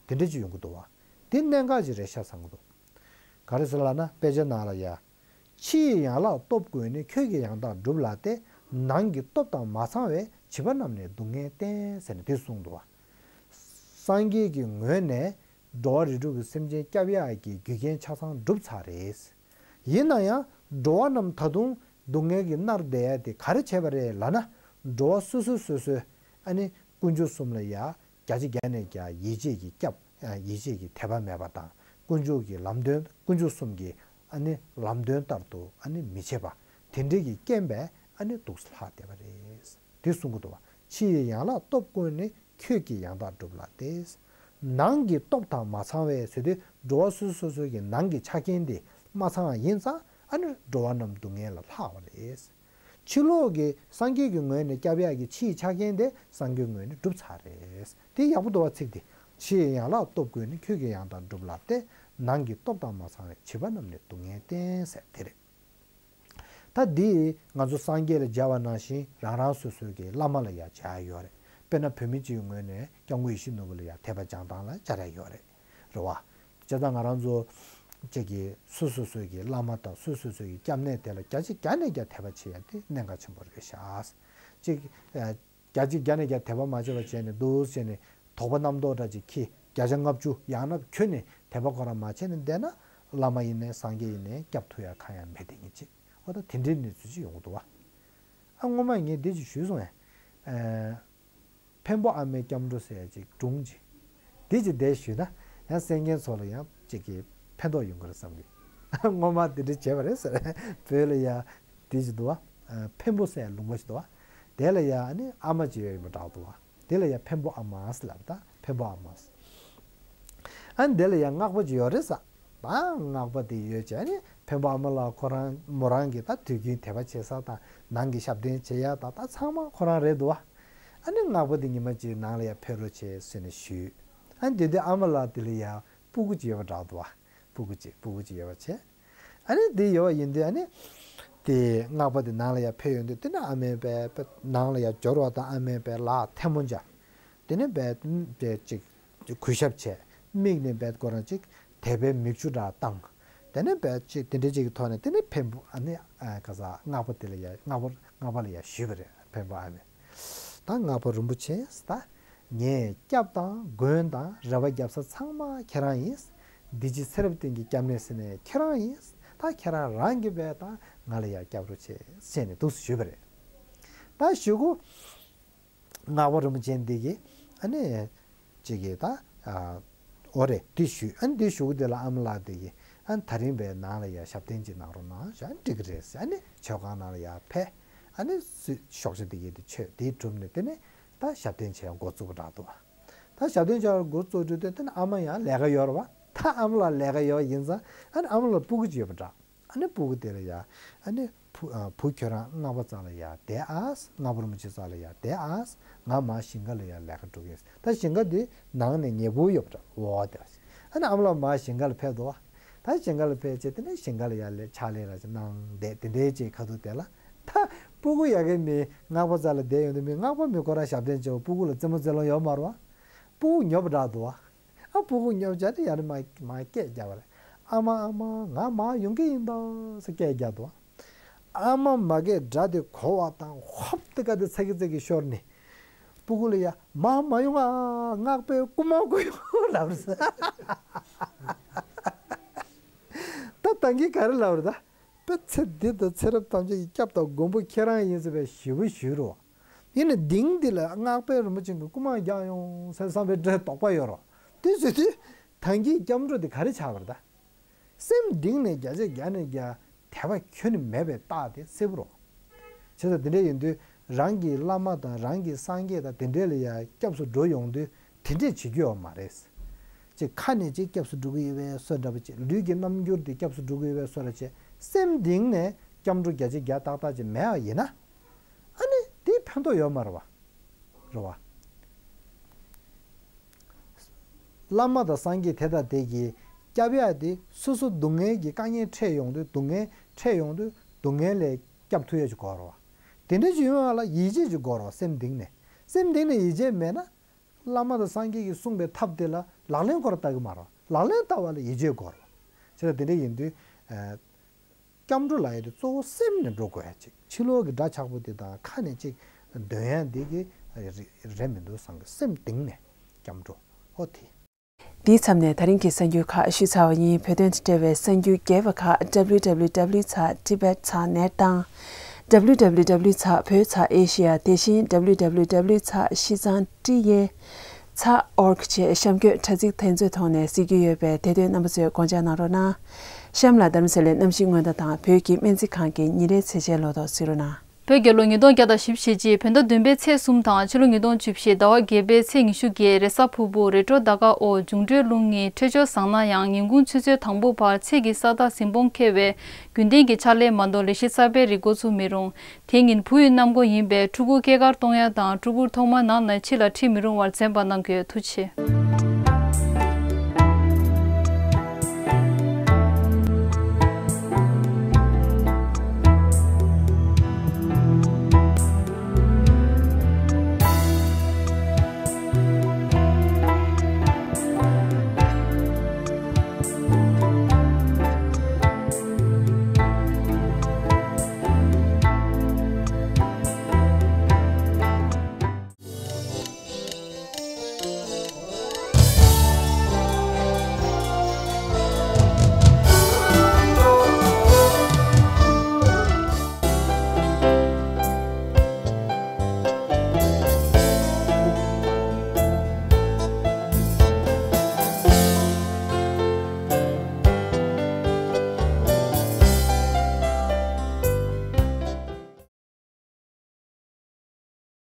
དེ་འདྲ་ཅིག་ཡོང་གི་འདུག་བ། དེ་གནད་འགག་ཅིག་རེད་ཤག་བསམ་གི་འདུག་ག་རེ་ཟེར་ལབ་ན་དཔེ་ཆ་ནང་ལ་ཡ། ཕྱི་ཡི་ཡན་ལག་སྟོབས་ཀུན་ནི། ཁྱོད་ཀྱིས་ཡང་དག་བསྒྲུབས་ལགས་ཏེ། ནང་གི་སྟོབས་དང་མ་ཚང་བས། བྱིས་པ་རྣམས་ནི་སྡུག་བསྔལ་བསྟེན། ཟེར་ནས་དེ་གསུངས་འདུག་བ། སངས་རྒྱས་ཀྱི་ངོས་ནས་འགྲོ་བ་རིགས་དྲུག་གི་སེམས་ཅན་སྐྱོབ་ཡག་གི་རྒྱུ་རྐྱེན་ཆ་ཚང་བསྒྲུབས་ཚར་རེད། ཡིན་ན་ཡང་འགྲོ་བ་རྣམས་ད་དུང་སྡུག་བསྔལ་གྱིས་མནར་བསྡད་ཡ་དེ་ག་རེ་བྱས་པ་རེད་ལབ་ན། འགྲོ་བ་སོ་སོ་སོ་སོས་ཨ་ནི་དཀོན་མཆོག་གསུམ་ལ་ཡ། བརྒྱ་ཆ་བརྒྱ་ནས་བརྒྱ་ཡིད་ཆེས་ཀྱི་སྐྱབས། ཡིད་ཆེས་ཀྱི་དད་པ་མེད་པ་དང་། དཀོན་མཆོག་གི་ལམ་སྟོན། དཀོན་མཆོག་གསུམ་གྱི་ཨ་ནི་ལམ་སྟོན་ལྟར་དུ་ཨ་ནི་མི་བྱེད་པ། དེ་འདྲའི་གི་རྐྱེན་པས་ཨ་ནི་སྡུག་ལྷག་བསྡད་པ་རེད། དེ་གསུང་གི་འདུག་བ། ཕྱི་ཡི་ཡན་ལག་སྟོབས་ཀུན་ནི། ཁྱོད་ཀྱིས་ཡང་དག་བསྒྲུབས་ལགས་ཏེ། ནང་གི་སྟོབས་དང་མ་ཚང་བས་ཟེར་དུས་འགྲོ་བ་སོ་སོ་སོ་སོ་གི་ནང་གི་ཆ་རྐྱེན་དེ་མ་ཚང་བ་ཡིན་ཙང་ཨ་ནི་འགྲོ་བ་རྣམས་སྡུག་བསྔལ་ལ་ལྷག་པ་རེད། ཕྱི་ལོགས་ཀྱི་སངས་རྒྱས་ཀྱི་ངོས་ནས་སྐྱབས་ཡག་གི་ཕྱིའི་ཆ་རྐྱེན་དེ་སངས་རྒྱས་ངོས་ནས་གྲུབ་ཚར་རེད། དེ་ཡག་པོ་འདུག་བ་ཚིག་དེ། ཕྱིའི་ཡན་ལག་སྟོབས་ཀུན་ནི། ཁྱོད་ཀྱིས་ཡང་དག་སྒྲུབ་ལགས་ཏེ། ནང་གི་སྟོབས་དང་མ་ཚང་བའི། བྱིས་པ་རྣམས་ནི་སྡུག་བསྔལ་བསྟེན་ཟེར་དེ་རེད། ད་འདི་ང་ཚོ་སངས་རྒྱས་ལ་མཇལ་བ་ནང་བཞིན་རང་རང་སོ་སོའི་གི་བླ་མ་ལ་ཡང་མཇལ་ཡ་ཡོད་རེད། དཔེར་ན་བོད་མི་གཅིག་གི་ངོས་ནས་སྐྱབས་མགོན་ཡིད་བཞིན་ནོར་བུ་ལ་ཡང་དད་པ་བྱང་ཐང་ལ་མཇལ་ཡ་ཡོད་རེད། རེད་བ། བྱས་ཙང་ང་རང་ཚོ་གཅིག་གི་སོ་སོ་སོའི་གི་བླ་མ་དང་སོ་སོ་སོའི་གི་སྐྱབས་གནས་དེ་ལ་བརྒྱ་ཆ་བརྒྱ་ནས་བརྒྱ་དད་པ་བྱེད་ཡ་དེ་གནད་འགག་ཆེན་པོ་རེད་ཤག་གཅིག་བརྒྱ་ཆ་བརྒྱ་ནས་བརྒྱ་དད་པ་མ་བྱས་པ་བྱས་ནས་འདུག་བྱས་ནས་དོགས་པ་རྣམ་རྟོག་འདྲ་ཅིག་གིས་བརྒྱ་ཆ་ལྔ་བཅུ་ཡང་ན་ཁྱོན་ནས་དད་པ་ཁོ་རང་མ་བྱས་ནས་བསྡད་ན་བླ་མ་ཡིན་ནའི་སངས་རྒྱས་ཡིན་ནའི་སྐྱབས་ཐུབ་ཡ་གང་ཡང་མེད་དེ་ཉིད་ཅིག་འོ་ད་དེ་འདྲའི་གནས་ཚུལ་ཅིག་ཡོང་གི་འདུག་བ། ཨ་སྔོན་མ་ངས་འདི་ཅིག་ཞུས་སོང་ངས། ཨ་འཕན་པོ་ཨ་མའི་སྐྱབས་འགྲོ་ཟེར་ཡ་ཅིག་སྒྲུང་ཅིག་འདི་ཅིག་བསྡད་ཞུས་ན་ཡང་གསན་མཁན་ཚོ་ལ་ཡང་ཅིག་གི་ཕན་ཐོགས་ཡོང་གི་རེད་བསམ་གི། སྔོན་མ་འདི་འདྲ་བྱས་པ་རེད་ཟེར། བོད་ལ་ཡ་འདི་ཅིག་འདུག་བ། ཨ་འཕན་པོ་ཟེར་ཡ་ལུང་པ་ཞིག་འདུག་བ། དེ་ལ་ཡ་ཨ་ནི་ཨ་མ་ཅིག་ཡོད་ཡིན་པ་འདྲ་འདུག་བ། དེ་ལ་ཡ་འཕན་པོ་ཨ་མ་ཟེར་ལབ། ད་འཕན་པོ་ཨ་མ་ཟེར། ཨ་ནི་དེ་ལ་ཡ་སྔགས་པ་ཅིག་ཡོད་རེད་ཟེར། ད་སྔགས་པ་དེ་ཡོད་བྱས་ནས་འཕན་པོ་ཨ་མ་ལགས་ཁོ་རང་མོ་རང་གི་ད་དུས་རྒྱུན་དད་པ་བྱེད་ས་དང་ནང་གི་ཞབས་བརྟན་བྱེད་ཡ་ད་ད་ཚང་མ་ཁོ་རང་རེད་འདུག་བ། ཨ་ནི་སྔགས་པ་དེ་ཉི་མ་གཅིག་ནང་ལ་ཡ་ཕེབས་རོགས་བྱེད་ཟེར་ནས་ཞུས། ཨ་ནི་དེ་དུས་ཨ་མ་ལགས་དེ་ལ་ཡ་སྤུ་གུ་གཅིག་ཡོད་པ་འདྲ་འདུག་བ། སྤུ་གུ་གཅིག་སྤུ་གུ་གཅིག་ཡོད་པ་བྱས། ཨ་ནི་དེ་ཡོད་པ་ཡིན་དུས་ཨ་ནི་དེ་སྔགས་པ་དེ་ནང་ལ་ཡ་ཕེབས་ཡོང་དུས་དེ་ནས་ཨ་མས་པས་པས་ནང་ལ་ཡ་འབྱོར་བ་དང་ཨ་མས་པས་ལག་ཐལ་མོ་སྦྱར། དེ་ནས་པས་པས་ཅིག་གུས་ཞབས་བྱས། མིག་ནས་པས་ཁོ་རང་ཅིག་དད་པའི་མིག་ཆུ་འདྲ་བཏང་། དེ་ནས་པས་ཅིག་དེ་འདྲ་ཅིག་གི་ཐོག་ནས་དེ་ནས་འཕན་པོ་ཨ་ནི་ཨ་ག་ས་སྔགས་པ་དེ་ལ་ཡ་སྔགས་པ་སྔགས་པ་ལ་ཡ་ཞུས་པ་རེད་འཕན་པོ་ཨ་མས། ད་སྔགས་པ་རིན་པོ་ཆེ་ད། ངས་སྐྱབས་དང་མགོན་དང་རེ་བ་བརྒྱབ་ས་ཚང་མ་ཁྱེད་རང་ཡིན། འདི་ཕྱི་ཚེ་རབས་གཏན་གྱི་སྐྱབས་གནས་ཟེར་ནས་ཁྱེད་རང་ཡིན། ད་ཁྱེད་རང་རང་གིས་པས་ད་ང་ལ་ཡར་སྐྱབས་རོགས་བྱེད་ཟེར་ནས་འདུག་སེ་ཞུས་པ་རེད། ད་ཞུ་གུ་སྔགས་པ་རིན་པོ་ཆེ་འདི་གིས་ཨ་ནི་ཅིག་གིས་ད་ཨ་འོ་རེད་འདི་ཞུས། ཨ་ནི་འདི་ཞུ་གུ་འདི་ལ་ཨ་མ་ལགས་འདི་གིས་ཨ་ནི་ད་རིང་པའི་ནང་ལ་ཡར་ཞབས་བརྟན་ཅིག་གནང་རོགས་གནང་ཞུ། ཨ་ནི་འགྲིག་གི་རེད་ཟེར། ཨ་ནི་མཆོད་ཁང་ནང་ལ་ཡར་ཕེབས། ཨ་ནི་སུ་ཤོག་བྱ་འདི་གིས་འདི་མཆོད་འདི་གྲུབ་ནས་དེ་ནས་ད་ཞབས་བརྟན་བྱེད་ཡ་འགོ་བཙུགས་པ་འདྲ་འདུག་བ། ད་ཞབས་བརྟན་བྱེད་ཡ་འགོ་བཙུགས་དུས་དེ་ནས་ཨ་མ་ཡང་ལས་ཀ་ཡོད་རེད་བ། ད་ཨ་མ་ལགས་ལས་ཀ་ཡོད་ཡིན་ཙང་ཨ་ནི་ཨ་མ་ལགས་སྤུ་གུ་ཅིག་ཡོད་པ་འདྲ། ཨ་ནི་སྤུ་གུ་དེ་ལ་ཡ་ཨ་ནི་བུ་ཨ་བུ་ཁྱོད་རང་སྔགས་པ་རྩ་ལ་ཡ་བསྡད་ཨ། སྔགས་པ་རིན་པོ་ཆེ་རྩ་ལ་ཡ་བསྡད་ཨ། ང་མར་ཞིང་ཁ་ལ་ཡ་ལས་ཀ་འགྲོ་གི་ཡིན། ད་ཞིང་ཁ་དེ་ནང་ནས་ཉེ་པོ་ཡོད་པ་འདྲ་འོ་དེ། ཨ་ནི་ཨ་མ་ལགས་མར་ཞིང་ཁ་ལ་ཕེབས་འདུག་བ། ད་ཞིང་ཁ་ལ་ཕེབས་བྱས་དེ་ནས་ཞིང་ཁ་ལ་ཡ་ལས་ཕྱག་ལས་ར་ཅིག་གནང་བསྡད་དེ་འདྲའི་ཅིག་ཁ་ཐུག་དེ་ལ་ད་སྤུ་གུ་ཡ་གི་མི་སྔགས་པ་རྩ་ལ་བསྡད་ཡོང་དུས་མི་སྔགས་པ་མི་ཁོ་རང་ཞབས་བརྟན་བྱེད་པ་སྤུ་གུ་ལ་རྩེད་མོ་རྩེ་ལོང་ཡོད་མ་རེད་བ། སྤུ་གུ་ཉོབ་འདྲ་འདུག་བ། ཨ་སྤུ་གུ་ཉོབ་བྱས་ཏེ་ཡ་ནི་མ་མ་སྐད་རྒྱག་པ་རེད། ཨ་མ་ཨ་མ་ང་མར་ཡོང་གི་ཡིན་ད་ཟེར་སྐད་རྒྱག་འདུག་བ། ཨ་མ་མ་སྐད་སྒྲ་དེ་གོ་བ་དང་ཧོབ་ཏེ་ཀ་དེ་ཚ་གི་ཚ་གི་ཤོར་ནས། སྤུ་གུ་ལ་ཡ་མར་མ་ཡོང་ཨ། སྔགས་པའི་རྐུ་མ་རྐུ་ཡོང་ལབ་རེད། ད་ད་གིན་ག་རེ་ལབ་རེད་ད། པའི་ཚེ་འདི་དང་ཚེ་རབས་ཐམས་ཅད་ཀྱི་སྐྱབས་དང་མགོན་པོ་ཁྱེད་རང་ཡིན་ཟེར་བའི་ཞུ་བ་ཞུས་རོ། ཡིན་ནའི་གཏིང་འདི་ལ་སྔགས་པའི་རིན་པོ་ཆེ་གི་རྐུ་མ་རྒྱག་ཡོང་ཟེར་བསམ་པའི་འདྲ་དོགས་པ་ཡོད་རོ། དེ་ཟེར་དུས་ད་གིན་སྐྱབས་འགྲོ་དེ་ག་རེ་ཆགས་པ་རེད་ད། སེམས་གཏིང་ནས་བརྒྱ་ཆ་བརྒྱ་ནས་བརྒྱ་དད་པ་ཁྱོན་ནས་མེད་པའི་རྟགས་དེ་གསལ་པོ་རོ། བྱས་ཙང་དེ་འདྲ་ཡིན་དུས་རང་གི་བླ་མ་དང་རང་གི་སངས་རྒྱས་དང་དེ་འདྲ་ལ་ཡ་སྐྱབས་སུ་འགྲོ་ཡོང་དུས་དེ་འདྲས་བྱེད་རྒྱུ་ཡོད་མ་རེད། ཅིག་ཁ་ནས་ཅིག་སྐྱབས་སུ་འགྲོ་གི་ཡོད་པའི་བཟོ་འདྲ་པོ་ཅིག་ལུས་ཀྱི་རྣམ་འགྱུར་དེ་སྐྱབས་སུ་འགྲོ་གི་ཡོད་པའི་བཟོ་འདྲ་ཅིག་སེམས་གཏིང་ནས་སྐྱབས་འགྲོ་བརྒྱ་ཆ་བརྒྱ་ཏག་ཏག་ཅིག་མེད་པ་ཡིན་ན། ཨ་ནི་དེ་ཕན་ཐོགས་ཡོད་མ་རེད་བ། རེད་བ། བླ་མ་དང་སངས་རྒྱས་དེ་དང་དེ་གིས་སྐྱབས་ཡག་དེ་སོ་སོ་སྡུག་བསྔལ་གྱི་དཀའ་ངལ་འཕྲད་ཡོང་དུས་སྡུག་བསྔལ་འཕྲད་ཡོང་དུས་སྡུག་བསྔལ་ལས་སྐྱབས་ཐུབ་ཡག་ཅིག་དགོས་རེད་བ། དེ་འདྲ་ཅིག་ཡོང་ཡག་ལ་ཡིད་ཆེས་ཅིག་དགོས་རེད་བ་སེམས་གཏིང་ནས། སེམས་གཏིང་ནས་ཡིད་ཆེས་མེད་ན། བླ་མ་དང་སངས་རྒྱས་ཀྱིས་གསུངས་པའི་ཐབས་དེ་ལ་ལག་ལེན་ཁོ་རང་བསྟར་གི་མ་རེད། ལག་ལེན་བསྟར་བ་ལ་ཡིད་ཆེས་དགོས་རེད། བྱས་ཙང་དེ་འདྲ་ཡིན་དུས། ཨ། སྐྱབས་འགྲོ་ལབ་ཡ་དེ་གཙོ་བོ་སེམས་ནས་འགྲོ་དགོས་ཡ་ཅིག་ཕྱི་ལོགས་ཀྱི་འདྲ་ཆགས་པོ་དེ་དང་ཁ་ནས་ཅིག་འདོན་ཡ་འདི་གི་རེད་མི་འདུག་བསམ་གི། སེམས་གཏིང་ནས་སྐྱབས་འགྲོ་ཨོ་དེ། འདིའི་མཚམས་ནས་ད་རིང་གི་གསར་འགྱུར་ཁག་ཞུས་ཚར་བ་ཡིན། བོད་དོན་དང་འབྲེལ་བའི་གསར་འགྱུར་རྒྱས་པ་ཁག་www ཚགས་tibet ཚགས་net དང་www ཚགས་བོད་ཚགས་asia དེ་བཞིན་www ཚགས་ཤིས་ཚང་ཏི་ཨེ་ཚགས་org བཅས་གཤམ་འཁོད་དྲ་ཚིགས་དེ་ཚོའི་ཐོག་ནས་གཟིགས་རྒྱུ་ཡོད་པས་དེ་དོན་རྣམ་པ་ཚོས་དགོངས་འཇགས་གནང་རོགས་གནང་། གཤམ་ལ་རྡ་རམ་ས་ལའི་གནམ་གཤིས་སྔོན་བརྡ་དང་བོད་ཀྱི་སྨན་རྩིས་ཁང་གི་ཉིན་རེའི་ཚེས་ཆའི་ལོ་ཐོ་གཟིགས་རོགས་གནང་། བོད་རྒྱལ་ལོ་ཉིས་སྟོང་བརྒྱ་དང་བཞི་བཅུ་ཞེ་གཅིག་བོད་ཟླ་བདུན་པའི་ཚེས་གསུམ་དང་ཕྱི་ལོ་ཉིས་སྟོང་བཅུ་བཞི་ཟླ་བ་བརྒྱད་པའི་ཚེས་ཉི་ཤུ་བརྒྱད་རེས་གཟའ་ཕུར་བུ་རེ་ཊོ་ཟླ་སྐར་འོག་འབྱུང་འཕྲོད་རླུང་གཉིས་འཕྲོད་སྦྱོར་བཟང་ན་ཡང་ཉིན་གུང་ཆུ་ཚོད་དང་པོ་བར་ཚེས་ཀྱི་ས་མཐའ་གཟིམ་སྤོང་ཁེལ་བས་རྒྱུན་ལྡན་གྱི་ཕྱག་ལས་མ་གཏོགས་ལས་གཞི་གསར་པའི་རིགས་འགོ་ཚུགས་མི་རུང་། དེ་ཉིན་བུ་ཡི་གནམ་སྒོ་ཡིན་པས་ཕྲུ་གུ་སྐྱེས་སྐར་གཏོང་ཡ་དང་ཕྲུ་གུར་ཐོག་མར་ནང་ནས་ཕྱི་ལ་ཁྲིད་མི་རུང་བར་འཛེམ་པ་གནང་དགོས། ཐུགས་རྗེ་ཆེ།